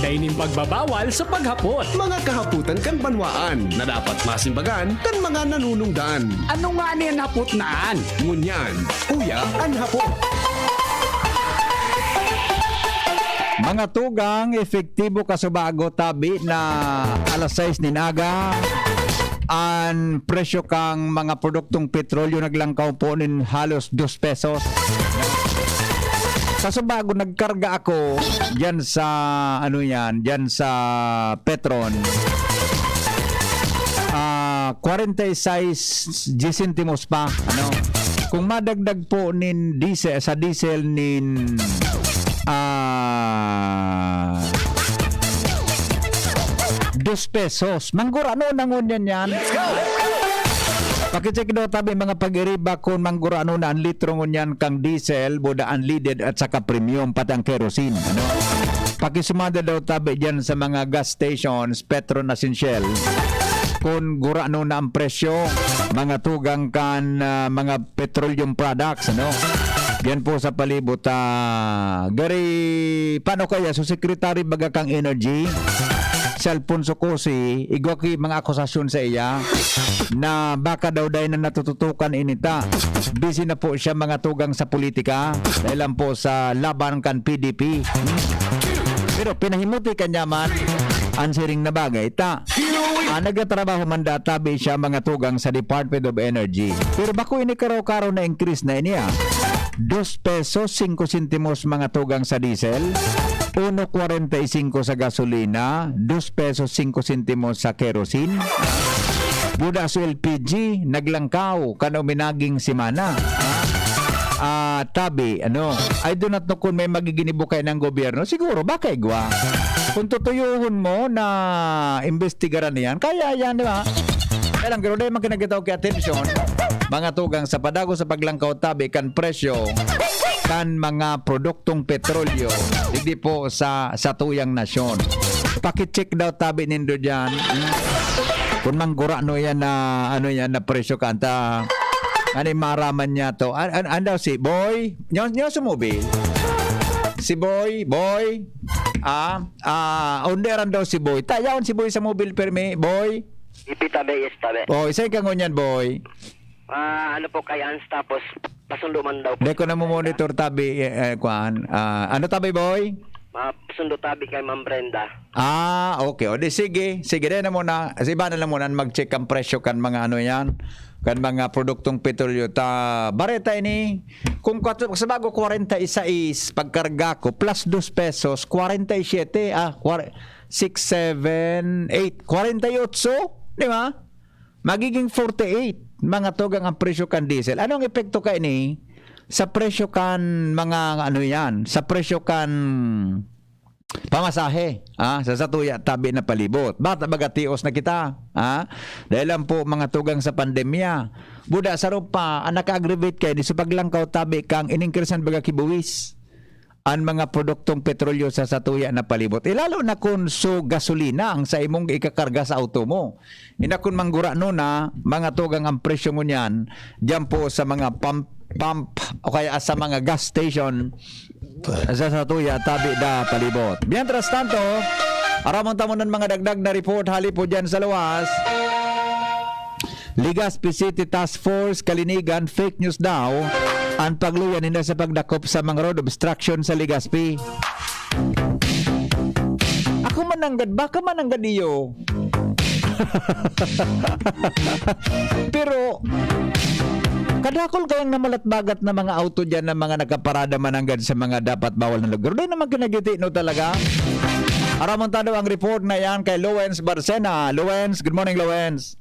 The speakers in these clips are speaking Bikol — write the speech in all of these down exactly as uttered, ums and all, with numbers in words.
Dai nin pagbabawal sa paghapot. Mga kahapotan kan banwaan na dapat masimbagan kan mga nanunungdan. Ano nga ni an hapot na an? Ngunyan, uya an hapot. Mga tugang, epektibo kasubago tabi na alas sais nin aga, an presyo kan mga produktong petrolyo naglangkaw po nin halos dos pesos. Kasubago, nagkarga ako diyan sa, ano yan, diyan sa Petron. Ah, kwarenta y seis centimos pa, ano? Kung madagdag po nin diesel, sa diesel nin, ah, dos pesos. Manggurano na ngunyan yan. Pakicheck daw tabi mga pag-iriba kun manggurano na an litro ngunyan kan diesel, buda unleaded at saka premium, pati ang kerosene, ano? Pakisumada daw tabi diyan sa mga gas stations, Petron asin Shell, kun gurano na ang presyo, mga tugang kan, ah, mga petroleum products, ano? Diyan po sa palibot, ah, gari, paano kaya? So, Secretary baga kang Energy, si Alfonso Cusi, igwa ki mga akusasyon sa iya na baka daw dai na natututukan ini ta. Busy na po siya mga tugang sa politika, dahil lang po sa laban kan P D P. Pero pinahimuti kanya man ang siring na bagay ta. Ah, nagtatrabaho man databi siya mga tugang sa Department of Energy. Pero bako ini karaw-karaw na increase na ini, ah. Dos pesos, singko sentimos mga tugang sa diesel, uno kwarenta y singko sa gasolina, dos pesos, singko sentimos sa kerosene. Buda sa L P G, naglangkaw kan uminaging semana. Ah, tabi, ano, I do not know kung may magiginibo kayo ng gobyerno. Siguro, baka igwa. Kung tutuyohon mo na imbestigaran niyan, kaya yan, di ba? Kaya lang, pero dahil man kinagitaw kay atensyon, mga tugang sa padago sa paglangkaw tabi kan presyo kan mga produktong petrolyo, digdi po sa, sa tuyang nasyon. Pakicheck daw tabi nindo dyan. Hmm. Kung manggurano yan na, ano yan, na presyo kanta, ano yung maraman niya to? An, an, an daw si Boy? Nyo, nyo sumubil? Si Boy, Boy? Ah, ah, onde ran daw si Boy. Tayaon si Boy sa mobil permi, Boy? Ipi tabi, yes, tabi. Oh, isay ka ngunyan, Boy? Ah, ano po, kay Ans, tapos pasundo man daw po. Hindi ko na mo monitor tabi, eh, eh, kuan. Ah, ano tabi, Boy? Ah, pasundo tabi kay Ma'am Brenda. Ah, okay. O di sige, sige, dahil na muna. Sa iba na lang muna mag-check ang presyo kan mga ano yan, kan mga produktong petrolyo. Ta, bareta ini, kung kwatro, sa bago kwarenta y seis, pagkarga ko, plus dos pesos, kwarenta y siete, ah, kwar-, six, seven, eight, kwarenta y otso, di ba? Magiging forty-eight, mga tugang, ang presyo kan diesel. Ano ang epekto kaini sa presyo kan mga, ano yan, sa presyo kan pamasahe, ah, sa satuya tabi na palibot? Bata baga tios na kita, ah? Dahil lang po mga tugang sa pandemya. Buda sa rupa, ang naka-aggravate kaini sa paglangkaw tabi kang iningkresan baga kibuwis an mga produktong petrolyo sa satuya na palibot. E, lalo na kun so gasolina ang sa imong ikakarga sa auto mo. Inakon manggurano na, mga tugang, ang presyo ngunyan, diyan po sa mga pump, pump o kaya sa mga gas station sa satuya, tabi da palibot. Mientras tanto, aramon tamo ng mga dagdag na report hali po dyan sa luwas. Legazpi City Task Force, Kalinigan, fake news daw an pagluya ninda sa pagdakop sa mga road obstruction sa Legazpi. Ako mananggad, baka mananggad iyo. Pero, kadakol kayang namalatbagat na mga auto dyan na mga nakaparada mananggad sa mga dapat bawal na lugar. Di naman kinagiti, no, talaga? Aramon ta daw ang report na yan kay Lowens Barcena. Lowens, good morning, Lowens.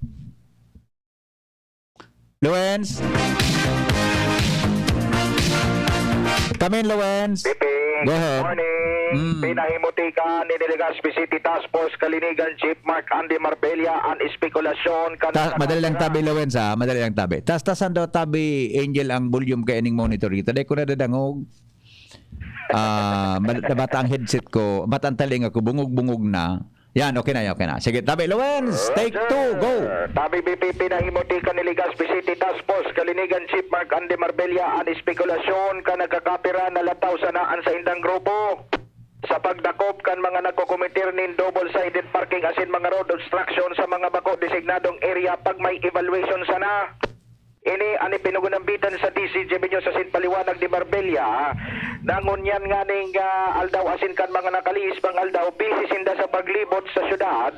Lowens? Come in, Lowens. Piping, Go ahead. Morning. Mm. Pinahimutikan ni Legazpi City Task Force Kalinigan Chief Mark Andy Marbella an espekulasyon kan Ta-, madali lang tabi, Lowens, ha? Madali lang tabi. Tas, tasan daw tabi, Angel, ang volume kay ining monitor kita. Dahil ko nadadangog. Ah, mal-, nabata ang headset ko. Mata ang talinga ko. Bungog-bungog na. Yan, okay na, okay na. Sige, tabi, Lowens, take Roger. two, go. Tabi, B P P, nahimutikan ni Legazpi City Task Force Kalinigan Chief Mark Andy Marbella an espekulasyon kan nagkakapira na lataw sana an saindang grupo. sa pagdakop kan mga nagkokometer nin double-sided parking asin mga road obstruction sa mga bako designadong area pag may evaluation sana. Ini an ipinagunambitan sa D C G B News asin paliwanag ni Marbella na ngunyan nganing, ah, aldaw asin kan mga nakalihis pang aldaw, busy sinda sa paglibot sa syudad,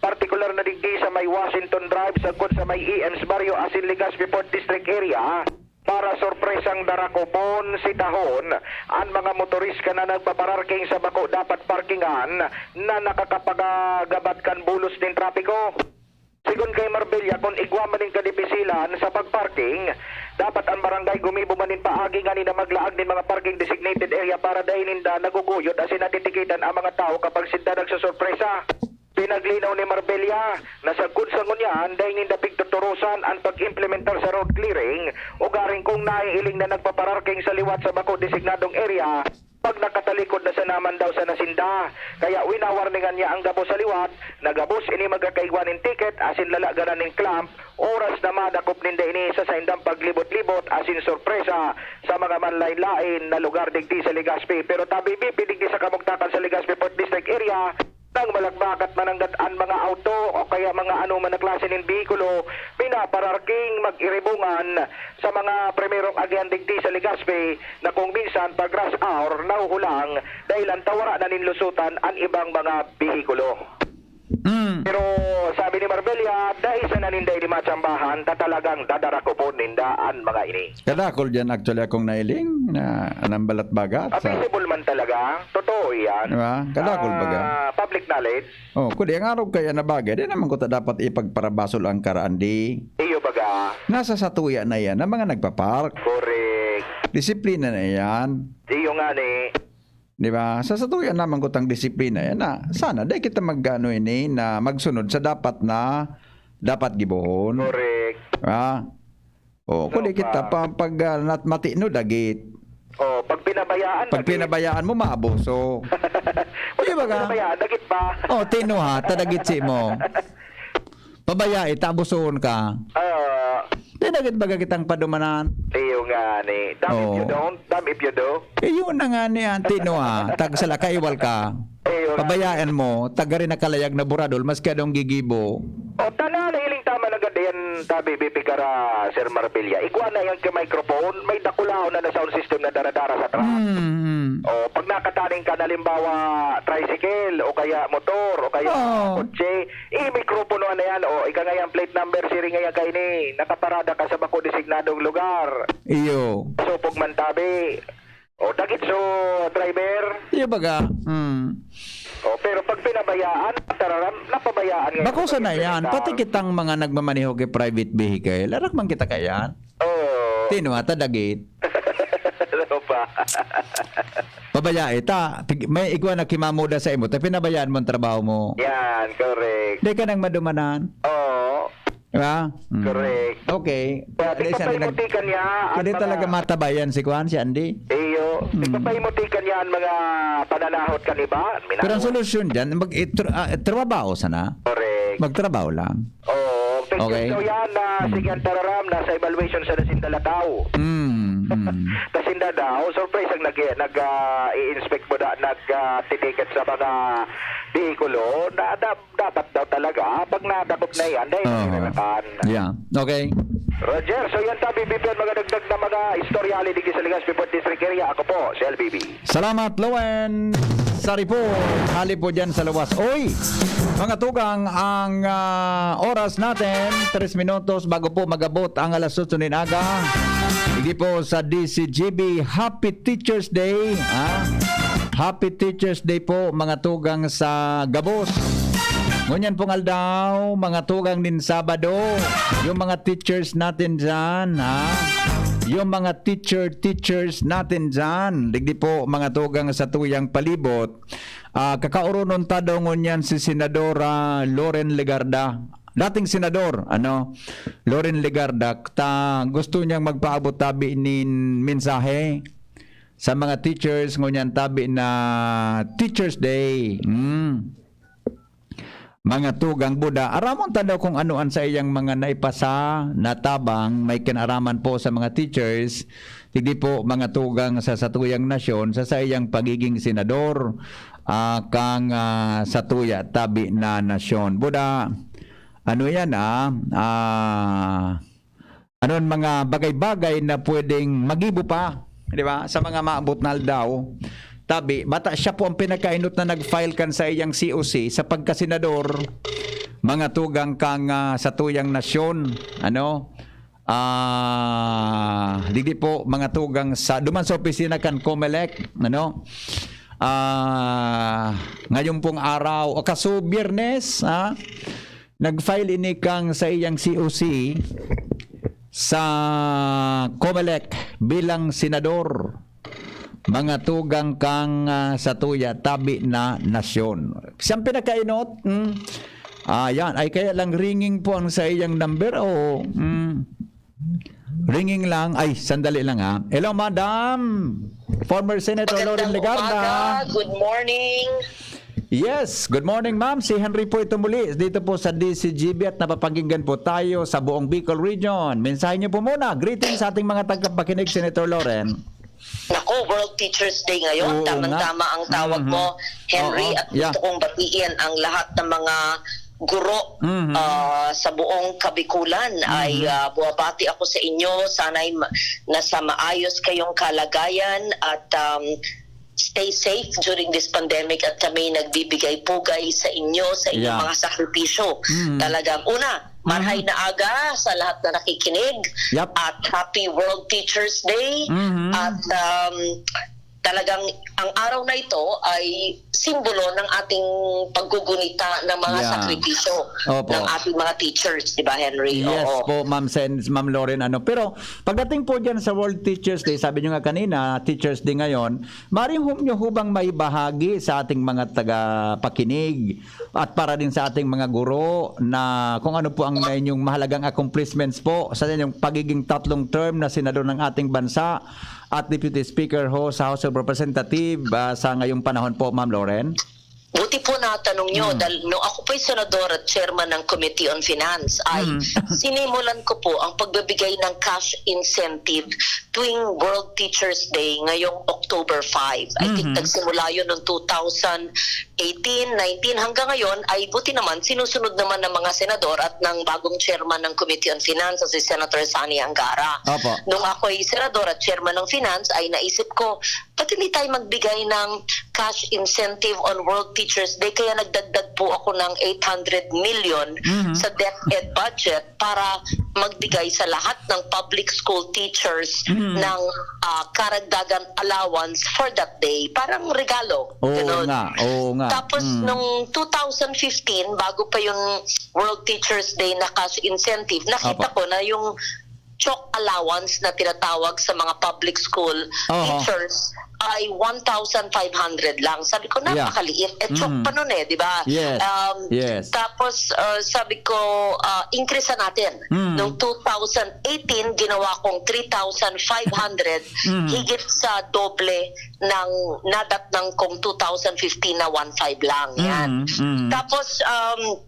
partikular na digdi sa may Washington Drive, sagkod sa may E M's Barrio asin Legazpi Fourth District area, para sorpresang darakopon, sitahon an mga motorista na nagpapararking sa bako dapat parkingan na nakakapagagabat kan bulos nin trapiko. Sigon kay Marbella, kun igwa man nin kadipisilan sa pagparking, dapat an barangay gumibo man nin paagi nganing na maglaag nin mga parking designated area para dai ninda naguguyod asin natitikitan ang mga tawo kapag sinda nagsusurpresa. Pinaglinaw ni Marbella na sagkod sa ngunyan, dai ninda pigtuturusan an pag-implementar sa road clearing, ugaring kung nahihiling na nagpapararking sa liwat sa bako designadong area, pag nakatalikod na sana man daw sana sinda. Kaya winawarningan niya ang gabos sa liwat na gabos ini magkakaigwa nin ticket asin lalaganan nin clamp oras na madakop ninda ini sa saindang paglibot-libot asin sorpresa sa mga manlain-lain na lugar digdi sa Legazpi. Pero tabi, Bibi, digdi sa Kamugtakan sa Legazpi Fourth District Area, nang malakbakat mananggad an mga auto o kaya mga anoman na klase nin behikulo, pinapararking mag-iribungan sa mga primerong agihan digdi sa Legazpi na kung minsan pag rush hour, nahuhulang dahil anta wara na nin lusutan an ibang mga behikulo. Mm. Pero sabi ni Marbella, dai sana ninda ini matsambahan, ta talagang dadarakopon ninda an mga ini. Kadakol diyan actually akong nailing na anambalat bagat sa Abisibol man talaga. Totoo yan. Di ba? Kadakol baga. Ah, public knowledge. Oh, kung di ang arog kaya na bagay, di naman ko ta dapat ipagparabasol ang karaan, di. Iyo baga. Nasa satuya na yan, ang mga nagpa-park. Correct. Disiplina na yan. Iyo nga ni. Di ba? Sa satuya naman ko tang disiplina yan na sana, di kita mag-ano ini, na magsunod sa dapat na, dapat gibohon. Correct. Ah. Oh, kung di kita pa, pag, ah, nat-, matino, dagit. Oh, pag pinabayaan, Pag dagit. pinabayaan mo, maabuso. Pag Di ba ka? pinabayaan, dagit pa. Oh, tino ha, tadagit si mo. Pabayai, ta abusohon ka. Ah. Di dagit baga kitang padumanan. Iyo nga ni. Damn if you Oh. don't, damn if you do. Eh, yun na nga ni, ah, tino ha, tagsala kaiwal ka. Iyo nga. Pabayaan mo, tagari na kalayag na buradol, maski adong gigibo. O, tana, nahiling tama na gad yan, tabi, Bibi Kara, Sir Marbella. Igwa na yan ka microphone, may dakulaon na na sound system na dara-dara sa truck. Mm, mm. O, pag nakataning ka, halimbawa, tricycle, o kaya motor, o kaya Oo. kotse, eh, mikropono na yan, o, ika nga yan, plate number, siring nga yan, kaini, nakaparada ka sa bako designadong lugar. Iyo. Supog man, tabi. O, dagit so, driver. Iyo baga. Hmm. O, pero pag pinabayaan, tararam, napabayaan nga Bako yung sana yan. pagpinta. Pati kitang mga nagmamaneho kay private vehicle, arak man kita kayan. Oo. Tino ata dagit. Ano pa? Pabayai ta. Pig-, may igwa na kimamuda sa imo, ta pinabayaan mo ang trabaho mo. Yan, correct. Di ka nang madumanan. Oo. Di ba? Mm. Correct. Okay. Kaya Di siya tigpapaimuti nag-, ka niya, ang hindi mga talaga matabayan si Kwan, si Andy. Iyo, Mm. tigpapaimuti ka niya ang mga pananahot kan iba. Pero ang Minahon. solusyon dyan, mag-, itr-, ah, trabaho sana. Correct. Magtrabaho lang. Oo. Okay. Pag yan na, Mm. sige, ang tararam, nasa evaluation sa Nasinda Lataw. Mm, mm. Nasinda daw, surprise ang nag-, nag, ah, i-inspect mo na, nag, ah, titiket sa mga behikulo. Na, na, dapat daw talaga, ah, pag nadakop na yan, dahil Oo. nahihirapan. Yeah. Okay. Roger, so yan tabi, Bibi Pian, mga dagdag na mga istorya, ali, digdi sa Legazpi Fourth District Area. Ako po, si L B B. Salamat, Lowen. Sa report, hali po dyan sa luwas. Oy! Mga tugang, ang, ah, oras natin, tres minutos bago po magabot ang alas otso nin aga. Digdi po sa D C G B, Happy Teacher's Day, ha? Happy Teacher's Day po, mga tugang sa gabos. Ngunyan pong aldaw, mga tugang nin Sabado, yung mga teachers natin dyan, ha? Yung mga teacher, teachers natin dyan, digdi po, mga tugang sa tuyang palibot. Ah, kakaoronon ta daw ngunyan si Senadora Loren Legarda. Dating senador, ano, Loren Legarda, ta gusto niyang magpaabot tabi nin mensahe sa mga teachers, ngunyan tabi na Teachers Day. Mm. Mga tugang buda, aramon ta daw kung ano ang saiyang mga naipasa na tabang may kinaraman po sa mga teachers, digdi po mga tugang sa satuyang nasyon sa saiyang pagiging senador. ah, kang, ah, satuya tabi na nasyon. Buda, ano yan, ah? Ah, ano ang mga bagay-bagay na pwedeng magibo pa, di ba? Sa mga maabot na aldaw. Tabi, bata siya po ang pinakainot na nag-file kan sa iyang C O C sa pagkasenador, mga tugang kang, ah, satuyang nasyon, ano? Ah, digdi po, mga tugang sa, duman sa opisina kan Comelec, ano? Ah, ngayon pong araw, o kaso Biyernes, ha? Nag-file ini kang sa iyang C O C sa Comelec bilang senador, mga tugang kang, ah, satuya tabi na nasyon. Siyang pinakainot, hmm? Ah, yan. Ay, kaya lang ringing po ang sa iyang number o, hmm? Ringing lang. Ay, sandali lang, ha. Hello, madam. Former Senator Loren Magandang Legarda. Umaga. Good morning. Yes, good morning, ma'am. Si Henry po ito muli dito po sa D C G B at napapakinggan po tayo sa buong Bicol Region. Mensahe niyo po muna. Greetings sa ating mga tagapakinig, Senator Loren. Nako, World Teachers Day ngayon. Oo Tamang-tama nga. Ang tawag Mhm. mo, Henry. Oo. At gusto Yeah. kong batiin ang lahat ng mga guro Mhm. ah, sa buong Kabikulan. Ay Mhm. ah, buwabati ako sa inyo. Sana'y ma- nasa maayos kayong kalagayan at um, stay safe during this pandemic at kami nagbibigay pugay sa inyo, sa inyong Yeah. mga sakripisyo. Mhm. Talagang una, marhay Mhm. na aga sa lahat na nakikinig Yep. at happy World Teachers Day Mhm. at um, talagang ang araw na ito ay simbolo ng ating paggugunita ng mga Yeah. sakripisyo Opo. ng ating mga teachers, di ba, Henry? Yes Oo. po, Ma'am Sen, Ma'am Loren, ano. Pero pagdating po diyan sa World Teachers Day, sabi niyo nga kanina, Teachers Day ngayon, maring hum niyo hubang maibahagi sa ating mga tagapakinig at para din sa ating mga guro na kung ano po ang inyong mahalagang accomplishments po sa inyong pagiging tatlong term na senador ng ating bansa at Deputy Speaker ho sa House of Representatives, ah, sa ngayong panahon po, Ma'am Loren? Buti po natanong nyo, Hmm. dahil nung ako po'y senador at chairman ng Committee on Finance, ay Hmm. sinimulan ko po ang pagbibigay ng cash incentive tuwing World Teachers Day ngayong October five. I think Mhm. nagsimula yun noong two thousand eighteen, nineteen, hanggang ngayon ay buti naman sinusunod naman ng mga senador at ng bagong chairman ng Committee on Finance, si Senator Sonny Angara. Opo. Nung ako'y senador at chairman ng Finance ay naisip ko, ba't hindi tayo magbigay ng cash incentive on World Teachers Day? Kaya nagdagdag po ako ng eight hundred million Mhm. sa DepEd budget para magbigay sa lahat ng public school teachers Mhm. ng ah, karagdagan allowance for that day. Parang regalo. Oo Ganon. nga, oo nga. Tapos Mm. nung two thousand fifteen, bago pa yung World Teachers Day na cash incentive, nakita Apo. ko na yung chalk allowance na tinatawag sa mga public school Oho. teachers ay one thousand five hundred lang. Sabi ko, Yeah. napakaliit. Eh, chalk Mm. pa nun eh, di ba? Yes. Um, Yes. Tapos, uh, sabi ko, uh, increase natin. Mm. Noong two thousand eighteen, ginawa kong three thousand five hundred, Mm. higit sa doble ng nadatnang kong two thousand fifteen na one five lang. Yan. Mm, mm. Tapos, um,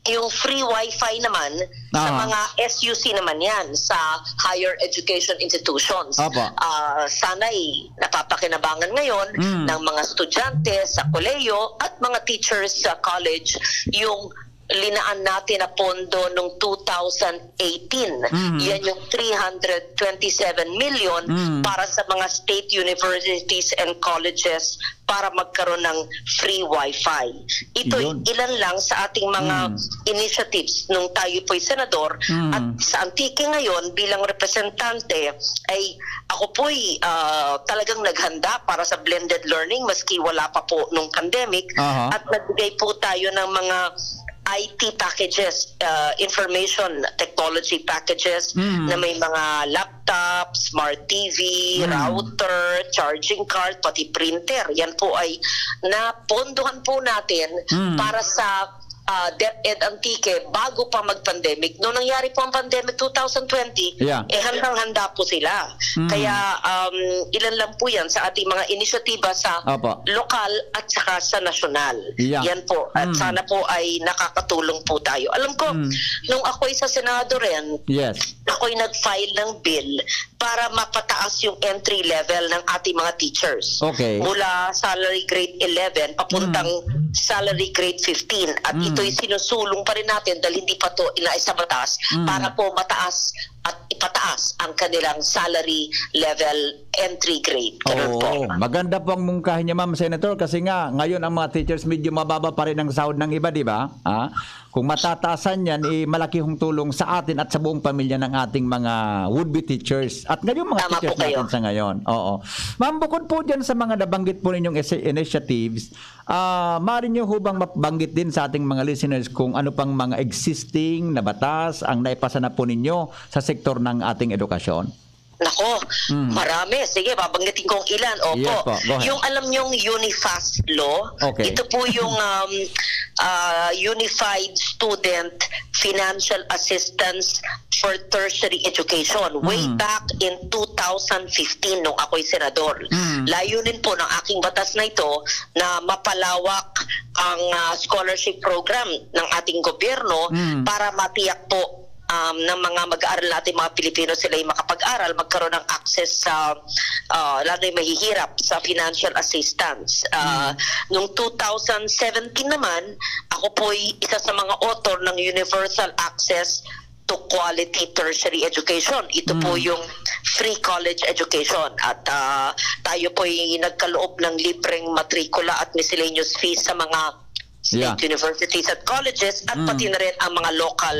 yung free wifi naman, sa Aha. mga S U C naman yan, sa higher education institutions. Opo. Ah, sana'y napapakinabangan ngayon Mm. ng mga estudyante sa kolehiyo at mga teachers sa college yung linaan natin na pondo noong two thousand eighteen. Mm. Yan yung three hundred twenty-seven million Mm. para sa mga state universities and colleges para magkaroon ng free wifi. Ito Yun. Ilan lang sa ating mga Mm. initiatives nung tayo po'y senador Mm. at sa Antique ngayon bilang representante ay ako po'y ah, talagang naghanda para sa blended learning maski wala pa po nung pandemic Aha. at nagbigay po tayo ng mga I T packages, uh, information technology packages Mm. na may mga laptop, smart T V, Mm. router, charging card, pati printer. Yan po ay napondohan po natin Mm. para sa ah, DepEd Antique bago pa mag-pandemic. Noong nangyari po ang pandemic two thousand twenty, Yeah. eh handang-handa po sila. Mm. Kaya um, ilan lang po yan sa ating mga inisyatiba sa Opo. lokal at saka sa nasyonal. Yeah. Yan po. At Mm. sana po ay nakakatulong po tayo. Alam ko, Mm. nung ako'y sa Senado rin, Yes. ako'y nag-file ng bill para mapataas yung entry level ng ating mga teachers. Okay. Mula salary grade eleven papuntang Mm. salary grade fifteen. At Mm. ito'y sinusulong pa rin natin dahil hindi pa to inaisa batas Mm. para po mataas at ipataas ang kanilang salary level entry grade. Ganun po. Oo, maganda po ang mungkahi niya, Ma'am Senator, kasi nga ngayon ang mga teachers medyo mababa pa rin ang sahod ng iba, di ba? Ha? Kung matataasan yan, eh, malaki hong tulong sa atin at sa buong pamilya ng ating mga would-be teachers. At ngayon mga Tama teachers po kayo. natin sa ngayon. Oo. Ma'am, bukod po dyan sa mga nabanggit po ninyong isi- initiatives, ah, maaari nyo ho bang mabanggit din sa ating mga listeners kung ano pang mga existing na batas ang naipasa na po ninyo sa sektor ng ating edukasyon? Nako, Mm. marami. Sige, babanggitin kong ilan. Opo. Yes po. Go ahead. Yung alam nyong UNIFAST law, Okay. ito po yung um, uh, Unified Student Financial Assistance for Tertiary Education. Way Mm. back in two thousand fifteen nung ako'y senador. Mm. Layunin po ng aking batas na ito na mapalawak ang uh, scholarship program ng ating gobyerno Mm. para matiyak po um, ng mga mag-aaral natin, mga Pilipino, sila yung makapag-aral, magkaroon ng access sa, uh, lalo yung mahihirap sa financial assistance. Uh, Noong two thousand seventeen naman, ako po'y isa sa mga author ng Universal Access to Quality Tertiary Education. Ito po Mm. yung free college education. At uh, tayo po'y nagkaloob ng libreng matrikula at miscellaneous fees sa mga state Yeah. universities at colleges at Mm. pati na rin ang mga local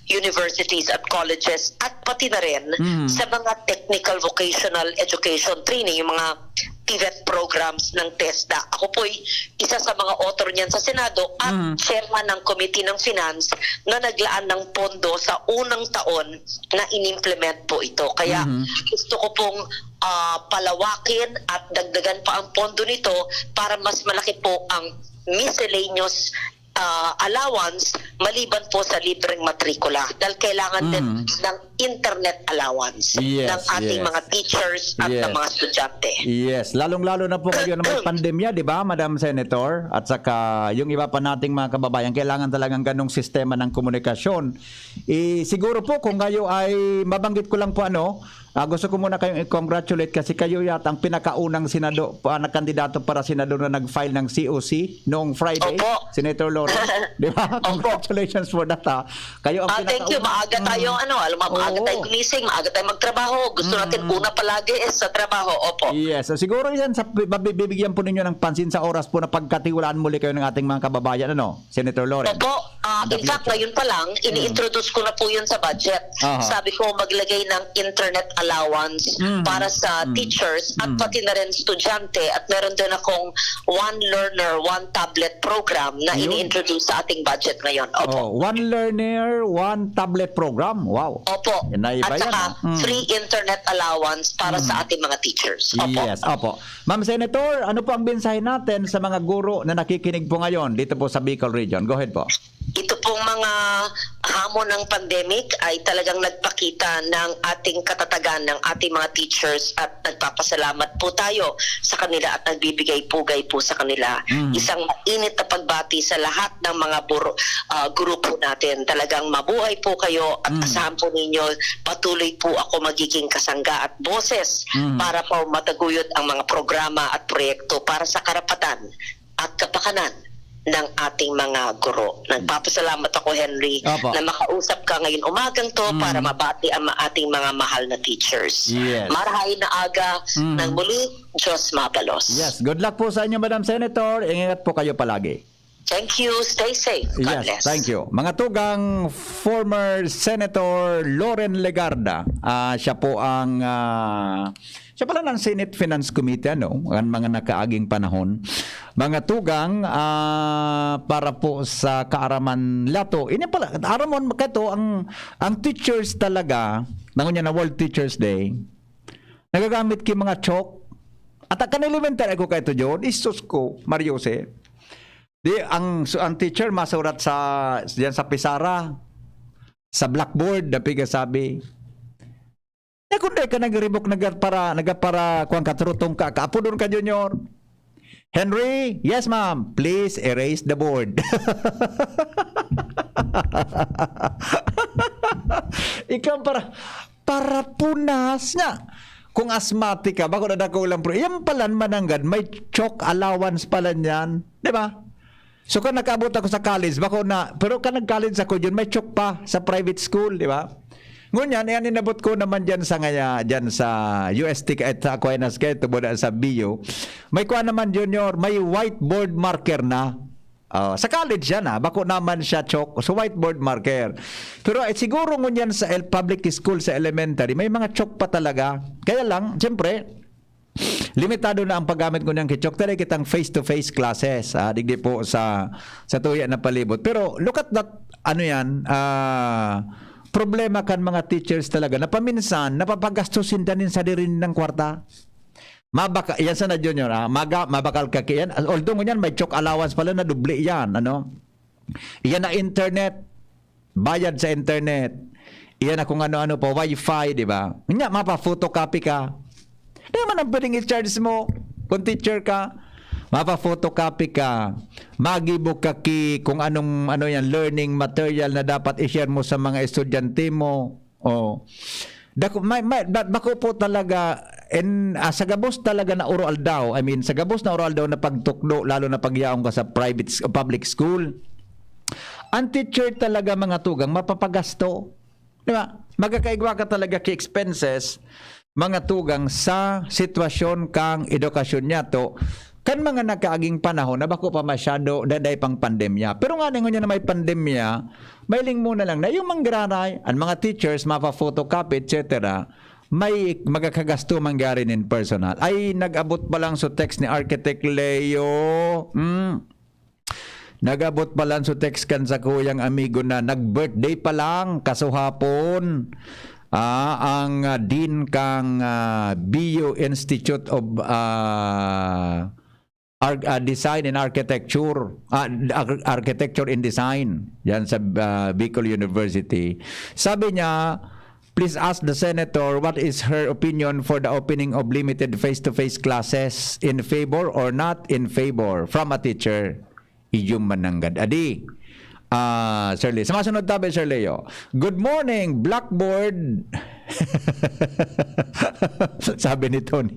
universities at colleges at pati na rin Mm. sa mga technical vocational education training, yung mga TVET programs ng TESDA. Ako po'y isa sa mga author niyan sa Senado at Mm. chairman ng Committee ng Finance na naglaan ng pondo sa unang taon na inimplement po ito. Kaya Mhm. gusto ko pong ah, palawakin at dagdagan pa ang pondo nito para mas malaki po ang miscellaneous ah, allowance maliban po sa libreng matrikula dahil kailangan din Mm. ng internet allowance Yes, ng ating yes. mga teachers at Yes. ng mga estudyante. Yes, lalong-lalo na po ngayon ang may pandemya, di ba, Madam Senator? At saka yung iba pa nating mga kababayan, kailangan talagang ganong sistema ng komunikasyon. Eh, siguro po kung kayo ay mabanggit ko lang po ano, ah, gusto ko muna kayong i-congratulate kasi kayo yata ang pinakaunang senado, pa, na kandidato para senador na nag-file ng C O C noong Friday, Opo. Senator Loren. Di ba? Opo. Congratulations for that, ha. Kayo ang Ah, thank you. pinakauna. Maaga tayo, Mm. ano, alam mo, maaga Oo. tayo gumising, maaga tayo magtrabaho. Gusto natin Mm. una palagi eh, sa trabaho. Opo. Yes. So, siguro yan, sa, mabibigyan po ninyo ng pansin sa oras po na pagkatiwalaan muli kayo ng ating mga kababayan, ano, Senator Loren? Opo. Ah, In the in fact, future. Ngayon pa lang, ini-introduce ko na po yun sa budget. Aha. Sabi ko, maglagay ng internet allowance Mm. para sa Mm. teachers at Mm. pati na rin estudyante. At meron din akong one learner, one tablet program na Yun. ini-introduce sa ating budget ngayon. Opo. Oh, one learner, one tablet program. Wow. Opo. Yan na iba At yan, saka ah. Mm. free internet allowance para Mm. sa ating mga teachers. Opo. Yes, opo. Ma'am Senator, ano po ang mensahe natin sa mga guro na nakikinig po ngayon dito po sa Bicol Region? Go ahead po. Ito pong mga hamon ng pandemic ay talagang nagpakita ng ating katatagan ng ating mga teachers at nagpapasalamat po tayo sa kanila at nagbibigay pugay po sa kanila. Mm. Isang mainit na pagbati sa lahat ng mga buro, ah, grupo natin. Talagang mabuhay po kayo at Mm. asahan po ninyo patuloy po ako magiging kasangga at boses Mm. para po mataguyod ang mga programa at proyekto para sa karapatan at kapakanan ng ating mga guro. Nagpapasalamat ako, Henry, Opo. na makausap ka ngayon umagang to Mm. para mabati ang ma- ating mga mahal na teachers. Yes. Marahay na aga Mm. ng muli, Diyos mabalos. Yes, good luck po sa inyo, Madam Senator. Ingat po kayo palagi. Thank you. Stay safe. God Yes, bless. Thank you. Mga tugang, former Senator Loren Legarda, ah, siya po ang, ah, siya pala ng Senate Finance Committee, ano, ang mga nakaaging panahon. Mga tugang, ah, para po sa kaaraman lato. Ini pala, aramon, kato, ang, ang teachers talaga, nangon niya na World Teachers Day, nagagamit ki mga chalk. At ang kanilimentar ako kay ito, John, isus ko, Mario Jose. Di, ang, so, ang teacher masurat sa, diyan sa pisara, sa blackboard, na pigasabi. Ya, kung di ka nagribok, nagapara, nagapara, kuwan ka, trutong ka, kaapodon ka, Junior. Henry, yes, ma'am. Please erase the board. Ikaw para, para punas niya. Kung asthmatic ka, bako na dako lang, pero yan palan mananggad, may chalk allowance pala niyan. Di ba? So, kan nakaabot ako sa college, bako na, pero kan nag-college ako, yun, may chalk pa sa private school, di ba? Ngunyan, yan inabot ko naman dyan sa ngaya, dyan sa U S T, kahit sa Aquinas, kahit tubod sa B U. May kuha naman, Junior, may whiteboard marker na. Oh, sa college yan, ah. Bako naman siya, chalk. So, whiteboard marker. Pero, eh, siguro ngunyan sa el-, public school, sa elementary, may mga chalk pa talaga. Kaya lang, siyempre, limitado na ang paggamit ko niyang kichok. Taray kitang face-to-face classes, ah, digdi po sa, sa tuya na palibot. Pero look at that, ano yan, ah, problema kan mga teachers talaga na paminsan, napapagasto sinda nin sadiri nindang kwarta. Mabaka, yan sana, Junior, ah, maga, mabakal ka ki-, yan. Although ngunyan, may chalk allowance pala na doble yan, ano? Iyan na internet, bayad sa internet. Iyan na kung ano-ano pa, wifi, di ba? Nga, mapa-photocopy ka. Di man ang pwedeng i-charge mo kung teacher ka. Mapa-photocopy ka. Magibo ka ki kung anong, ano yan, learning material na dapat i-share mo sa mga estudyante mo. Oh. Dako, may, may, da-, bako po talaga, en, ah, sa gabos talaga na uro-aldaw, I mean, sa gabos na uro-aldaw na pagtukdo, lalo na pagyaon ka sa private s-, public school, ang teacher talaga, mga tugang, mapapagasto. Di ba? Magkakaigwa ka talaga ki expenses, mga tugang, sa sitwasyon kang edukasyon niya to. Kan mga nakaaging panahon na bako pa masyado, daday pang pandemya. Pero nga, ngunyan na may pandemya, may ling muna lang na yung manggiraray, ang mga teachers, mapa-photocopy, et cetera, may magkakagasto mangyari nin personal. Ay, nag-abot pa lang sa text ni Architect Leo. Mm. Nag-abot pa lang sa text kan sa kuyang amigo na nag-birthday pa lang, kasuhapon. Ah, ang, ah, dean kang, ah, B U Institute of, ah, Ar-, ah, Design and Architecture, ah, Ar-, Architecture and Design, yan sa, ah, Bicol University. Sabi niya, "Please ask the senator what is her opinion for the opening of limited face-to-face classes, in favor or not in favor, from a teacher." Iyo mananggad. Adi, ah, Sir Leo. Sa masunod tabi, Sir Leo. "Good morning, Blackboard." Sabi ni Tony.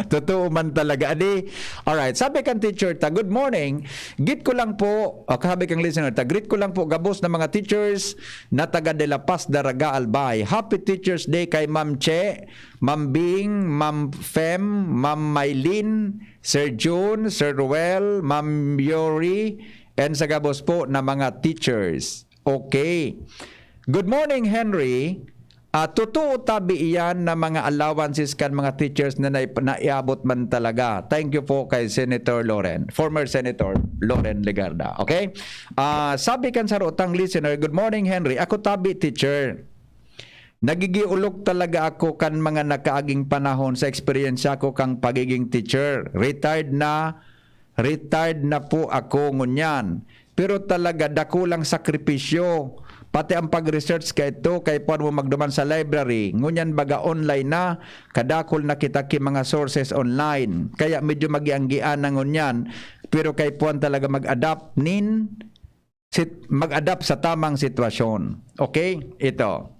Totoo man talaga. Adi, alright. Sabi kan teacher ta, "Good morning." Greet ko lang po, o, sabi kang listener ta, "Greet ko lang po gabos na mga teachers na taga De La Paz, Daraga, Albay. Happy Teacher's Day kay Ma'am Che, Ma'am Bing, Ma'am Fem, Ma'am Mylene, Sir Jun, Sir Ruel, Ma'am Yori, and sa gabos po na mga teachers." Okay. "Good morning, Henry. Ah, totoo tabi iyan na mga allowances kan mga teachers na nai-, naiabot man talaga?" Thank you po kay Senator Loren, former Senator Loren Legarda. Okay? Ah, sabi kan sarutang listener, "Good morning, Henry. Ako tabi, teacher. Nagigiolok talaga ako kan mga nakaaging panahon sa eksperyensya ko kang pagiging teacher. Retired na, retired na po ako ngunyan. Pero talaga, dakulang sakripisyo. Pati ang pag-research kaito, kay puan mo magduman sa library. Ngunyan baga online na, kadakul na kita ki mga sources online. Kaya medyo magianggian na ngunyan. Pero kay puan talaga mag-adapt nin sit-, mag-adapt sa tamang sitwasyon." Okay? Ito.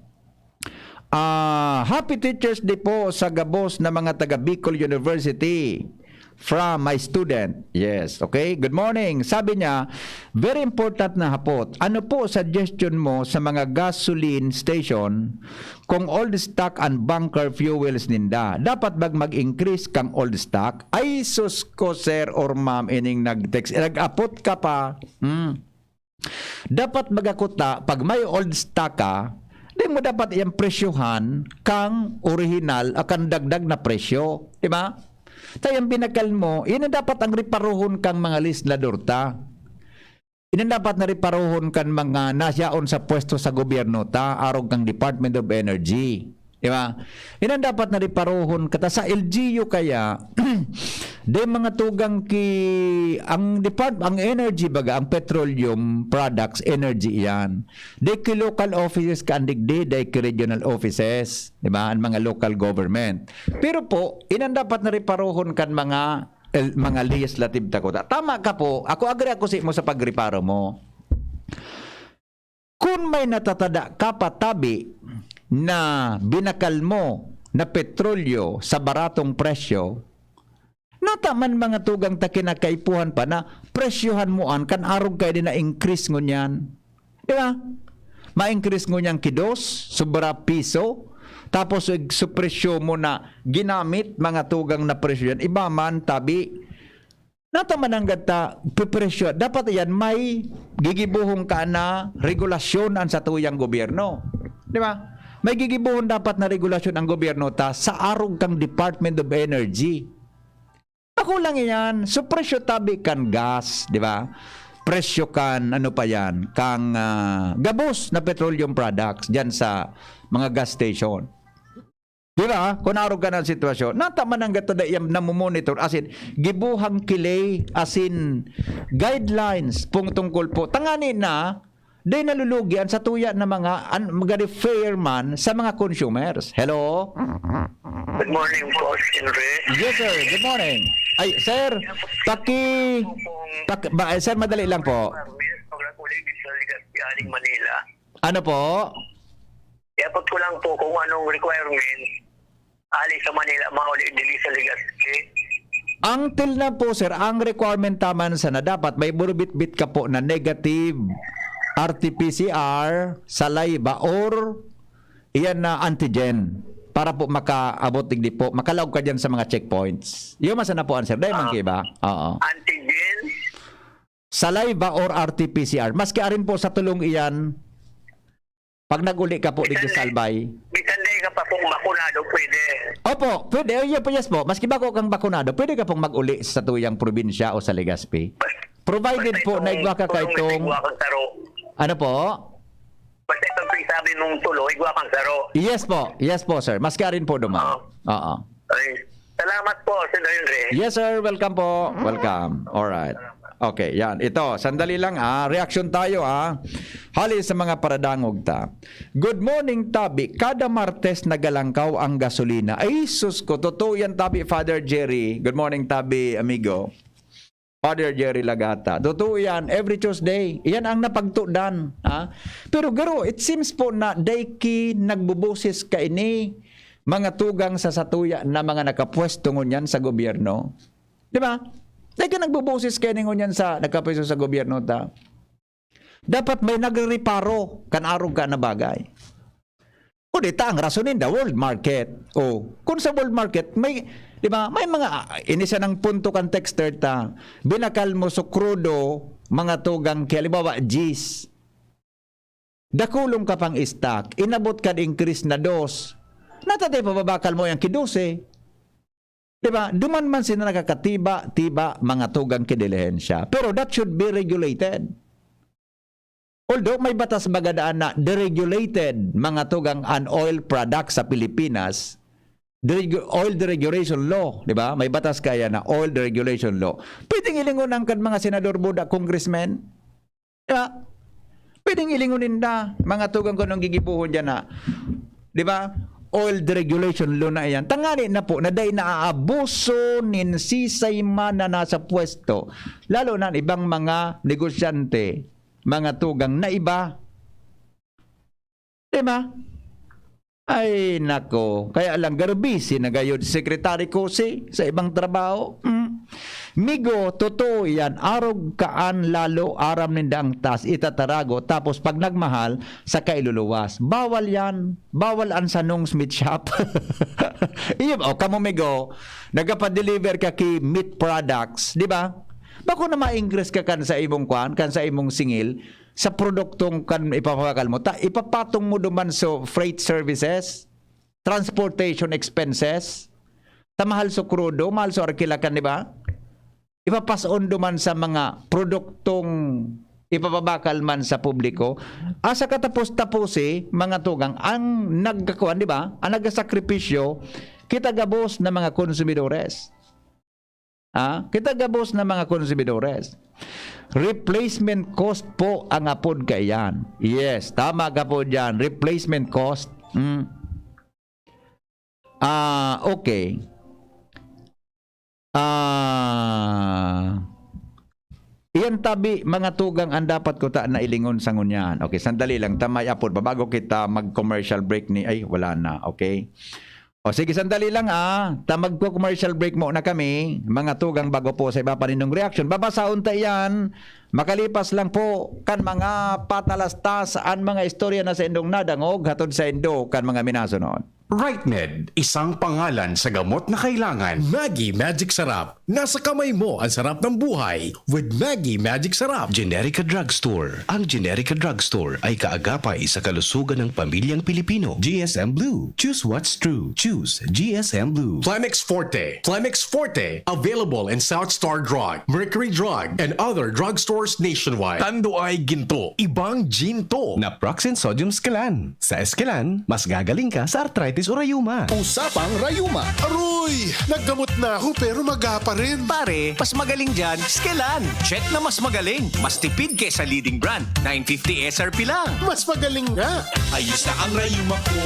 Ah, "Happy Teachers Day po sa gabos na mga taga Bicol University. From my student." Yes, okay. "Good morning." Sabi niya, "Very important na hapot. Ano po suggestion mo sa mga gasoline station kung old stock an bunker fuels ninda? Dapat bag mag-increase kang old stock?" Ay, sus ko, sir or ma'am, ining nag-text. Nag-apot ka pa. Hmm. Dapat baga kuta, pag may old stock ka, di mo dapat iyang presyohan kang orihinal o kang dagdag na presyo, di ba? Kaya ang binakal mo, yun ang dapat ang reparohon kang mga legislador ta. Yun ang dapat na reparohon kan mga nasyaon sa pwesto sa gobyerno ta, arog kang Department of Energy. Di ba? Iyan ang dapat na reparohon kata sa L G U kaya, di mga tugang ki, ang depart-, ang energy baga, ang petroleum products, energy iyan. Di ki local offices ka andigdi, di ki regional offices, di ba? Ang mga local government. Pero po, iyan ang dapat na reparohon kan mga, el-, mga legislative ta kuta. Tama ka po, ako agree ako sa imo sa pagreparo mo. Kun may natatada ka pa tabi na binakal mo na petrolyo sa baratong presyo, nata man mga tugang ta kinakaipuhan pa na presyohan mo an kan arog kaini na increase ngunyan. Di ba? Ma-increase ngunyan ki dos, sobra piso, tapos ig-, su presyo mo na ginamit, mga tugang na presyo yan. Iba man, tabi, nata man ang gata, pipresyo. Dapat iyan may gigibuhon ka na regulasyon an satuyang gobyerno. Di ba? May gigibuhon dapat na regulasyon ang gobyerno ta sa arog kang Department of Energy. Ako lang iyan. So, presyo tabi kan gas, di ba? Presyo kan, ano pa yan, kang, ah, gabos na petroleum products dyan sa mga gas station. Di ba? Kung arog ka ng sitwasyon, nata man ang gato na iyang namomonitor, as in, gibuhang kilay, as in, guidelines, pung tungkol po. Tangani na, di nalulugi ang satuya na mga, an, mga fair man sa mga consumers. Hello? Good morning po, Henry. Yes, sir. Good morning. Ay, sir, paki, paki ba, eh, sir, madali lang po. Pag-ulit sa Legazpi, Aling Manila. Ano po? Iabot ko lang po kung anong requirement ali sa Manila, mauli dili sa Legazpi. Ang til na po, sir, ang requirement taman sana dapat may burubitbit ka po na negative R T P C R, saliva, or iyan na antigen para po makaabot digdi po, makalaog ka dyan sa mga checkpoints. Yun man sana po ang, sir. Dahil man Ah. kiba? Oo. Antigen, Saliva or R T P C R. Maski arin po sa tulong iyan, pag nag-uli ka po dito sa Albay. Bisan di ka pa pong bakunado, pwede. Opo, pwede. Oh, yeah po, yes po. Maski bako kang bakunado, pwede ka pong mag-uli sa tuyang probinsya o sa Legazpi. Provided Basta po itong na igwa ka tulong na kaitong... igwa kang saro. Ano po? Basta itong sabi mong tulo, igwa kang saro. Yes po. Yes po, sir. Maski arin po duman. Oo. Ay, salamat po, Sir Henry. Yes, sir. Welcome po. Welcome. All right. Okay, yan. Ito, sandali lang ah. Reaksyon tayo ah. Hali sa mga paradangog ta. Good morning, Tabi. Kada Martes nagalangkaw ang gasolina. Ay, sus ko. Totoo yan, Tabi, Father Jerry. Good morning, Tabi, amigo. Father Jerry Lagata. Totoo yan. Every Tuesday. Yan ang napagtudan. Ha? Pero garo, it seems po na dai ki nagbuboses kaini mga tugang sa satuya na mga nakapwesto ngunyan sa gobyerno. Di ba? Dai ki nagbuboses kaini ngunyan sa nakapwesto sa gobyerno ta. Dapat may nagrereparo kan arog ka na bagay. O di ta, ang rason ninda, world market. O, kung sa world market, may, di ba, may mga, ini siya ng punto kan texter ta, binakal mo so krudo, mga tugang ki, halimbawa, diyes. Dakulong ka pang stock, inabot ka increase na dos. Natatay pababakal mo yang ki dose. Di ba? Duman man sila nakakatiba-tiba mga tugang ki dilihensya. Pero that should be regulated. Although may batas baga daan na deregulated mga tugang an oil products sa Pilipinas, deregu-, oil deregulation law, di ba? May batas kaya na oil deregulation law. Pwedeng ilingon ang kan mga senador buda, congressmen. Di ba? Pwedeng ilingon ninda, mga tugang ko nung gigibuhon dyan na, di ba? Oil deregulation law na iyan. Tangani na po na dahil naaabuso nin sisay man na nasa pwesto, lalo na ang ibang mga negosyante, mga tugang na iba. Di ba? Ay, nako. Kaya lang, garo busy na gayod Secretary Cossy sa ibang trabaho. Mm. Migo, totoo yan. Arog kaan lalo aram ninda ang tas itatarago. Tapos pag nagmahal, sa kailuluwas. Bawal yan. Bawal ang sanong meat shop. Iyo, o kamo, migo, nagapa-deliver ka ki meat products, di ba? Bako na ma-increase ka kan sa imong kwan, kan sa imong singil, sa produktong kan ipapabakal mo, ta ipapatong mo duman so freight services, transportation expenses, ta mahal so krudo, mahal so arkilakan, di ba? Ipapas-on duman sa mga produktong ipapabakal man sa publiko. Asa katapos-taposi, mga tugang, ang nagkakuan, di ba? Ang nagsakripisyo, kita gabos na mga konsumidores. Ah, kita gabos na mga konsumidores. Replacement cost po ang apod kaiyan. Yes, tama ka po dyan. Replacement cost. Mm. Ah, okay. Ah, iyan tabi, mga tugang, ang dapat ko ta na ilingon sa ngunyan. Okay, sandali lang. Tamay apod, babago kita mag-commercial break ni, ay, wala na. Okay? O sige, sandali lang, ah. Ta magko-commercial break muna kami, mga tugang, bago po sa iba pa nindong reaction. Babasahon ta iyan, makalipas lang po kan mga patalastas, an mga istorya na saindong nadangog hatod saindo kan mga minasunod. Rightmed, isang pangalan sa gamot na kailangan. Maggi Magic Sarap. Nasa kamay mo ang sarap ng buhay with Maggi Magic Sarap. Generica Drugstore. Ang Generica Drugstore ay kaagapay sa kalusugan ng pamilyang Pilipino. G S M Blue. Choose what's true. Choose G S M Blue. Plemex Forte. Plemex Forte. Available in South Star Drug, Mercury Drug, and other drugstores nationwide. Tanduay Ginto. Ibang ginto. Naproxen Sodium Scalan. Sa Escalan, mas gagaling ka sa arthritis o rayuma. Usapang rayuma. Aroy! Naggamot na ako pero maga pa rin. Pare, mas magaling dyan, Skelan. Check na mas magaling. Mas tipid kaysa leading brand. Nine fifty S R P lang. Mas magaling nga. Ayos na ang rayuma ko.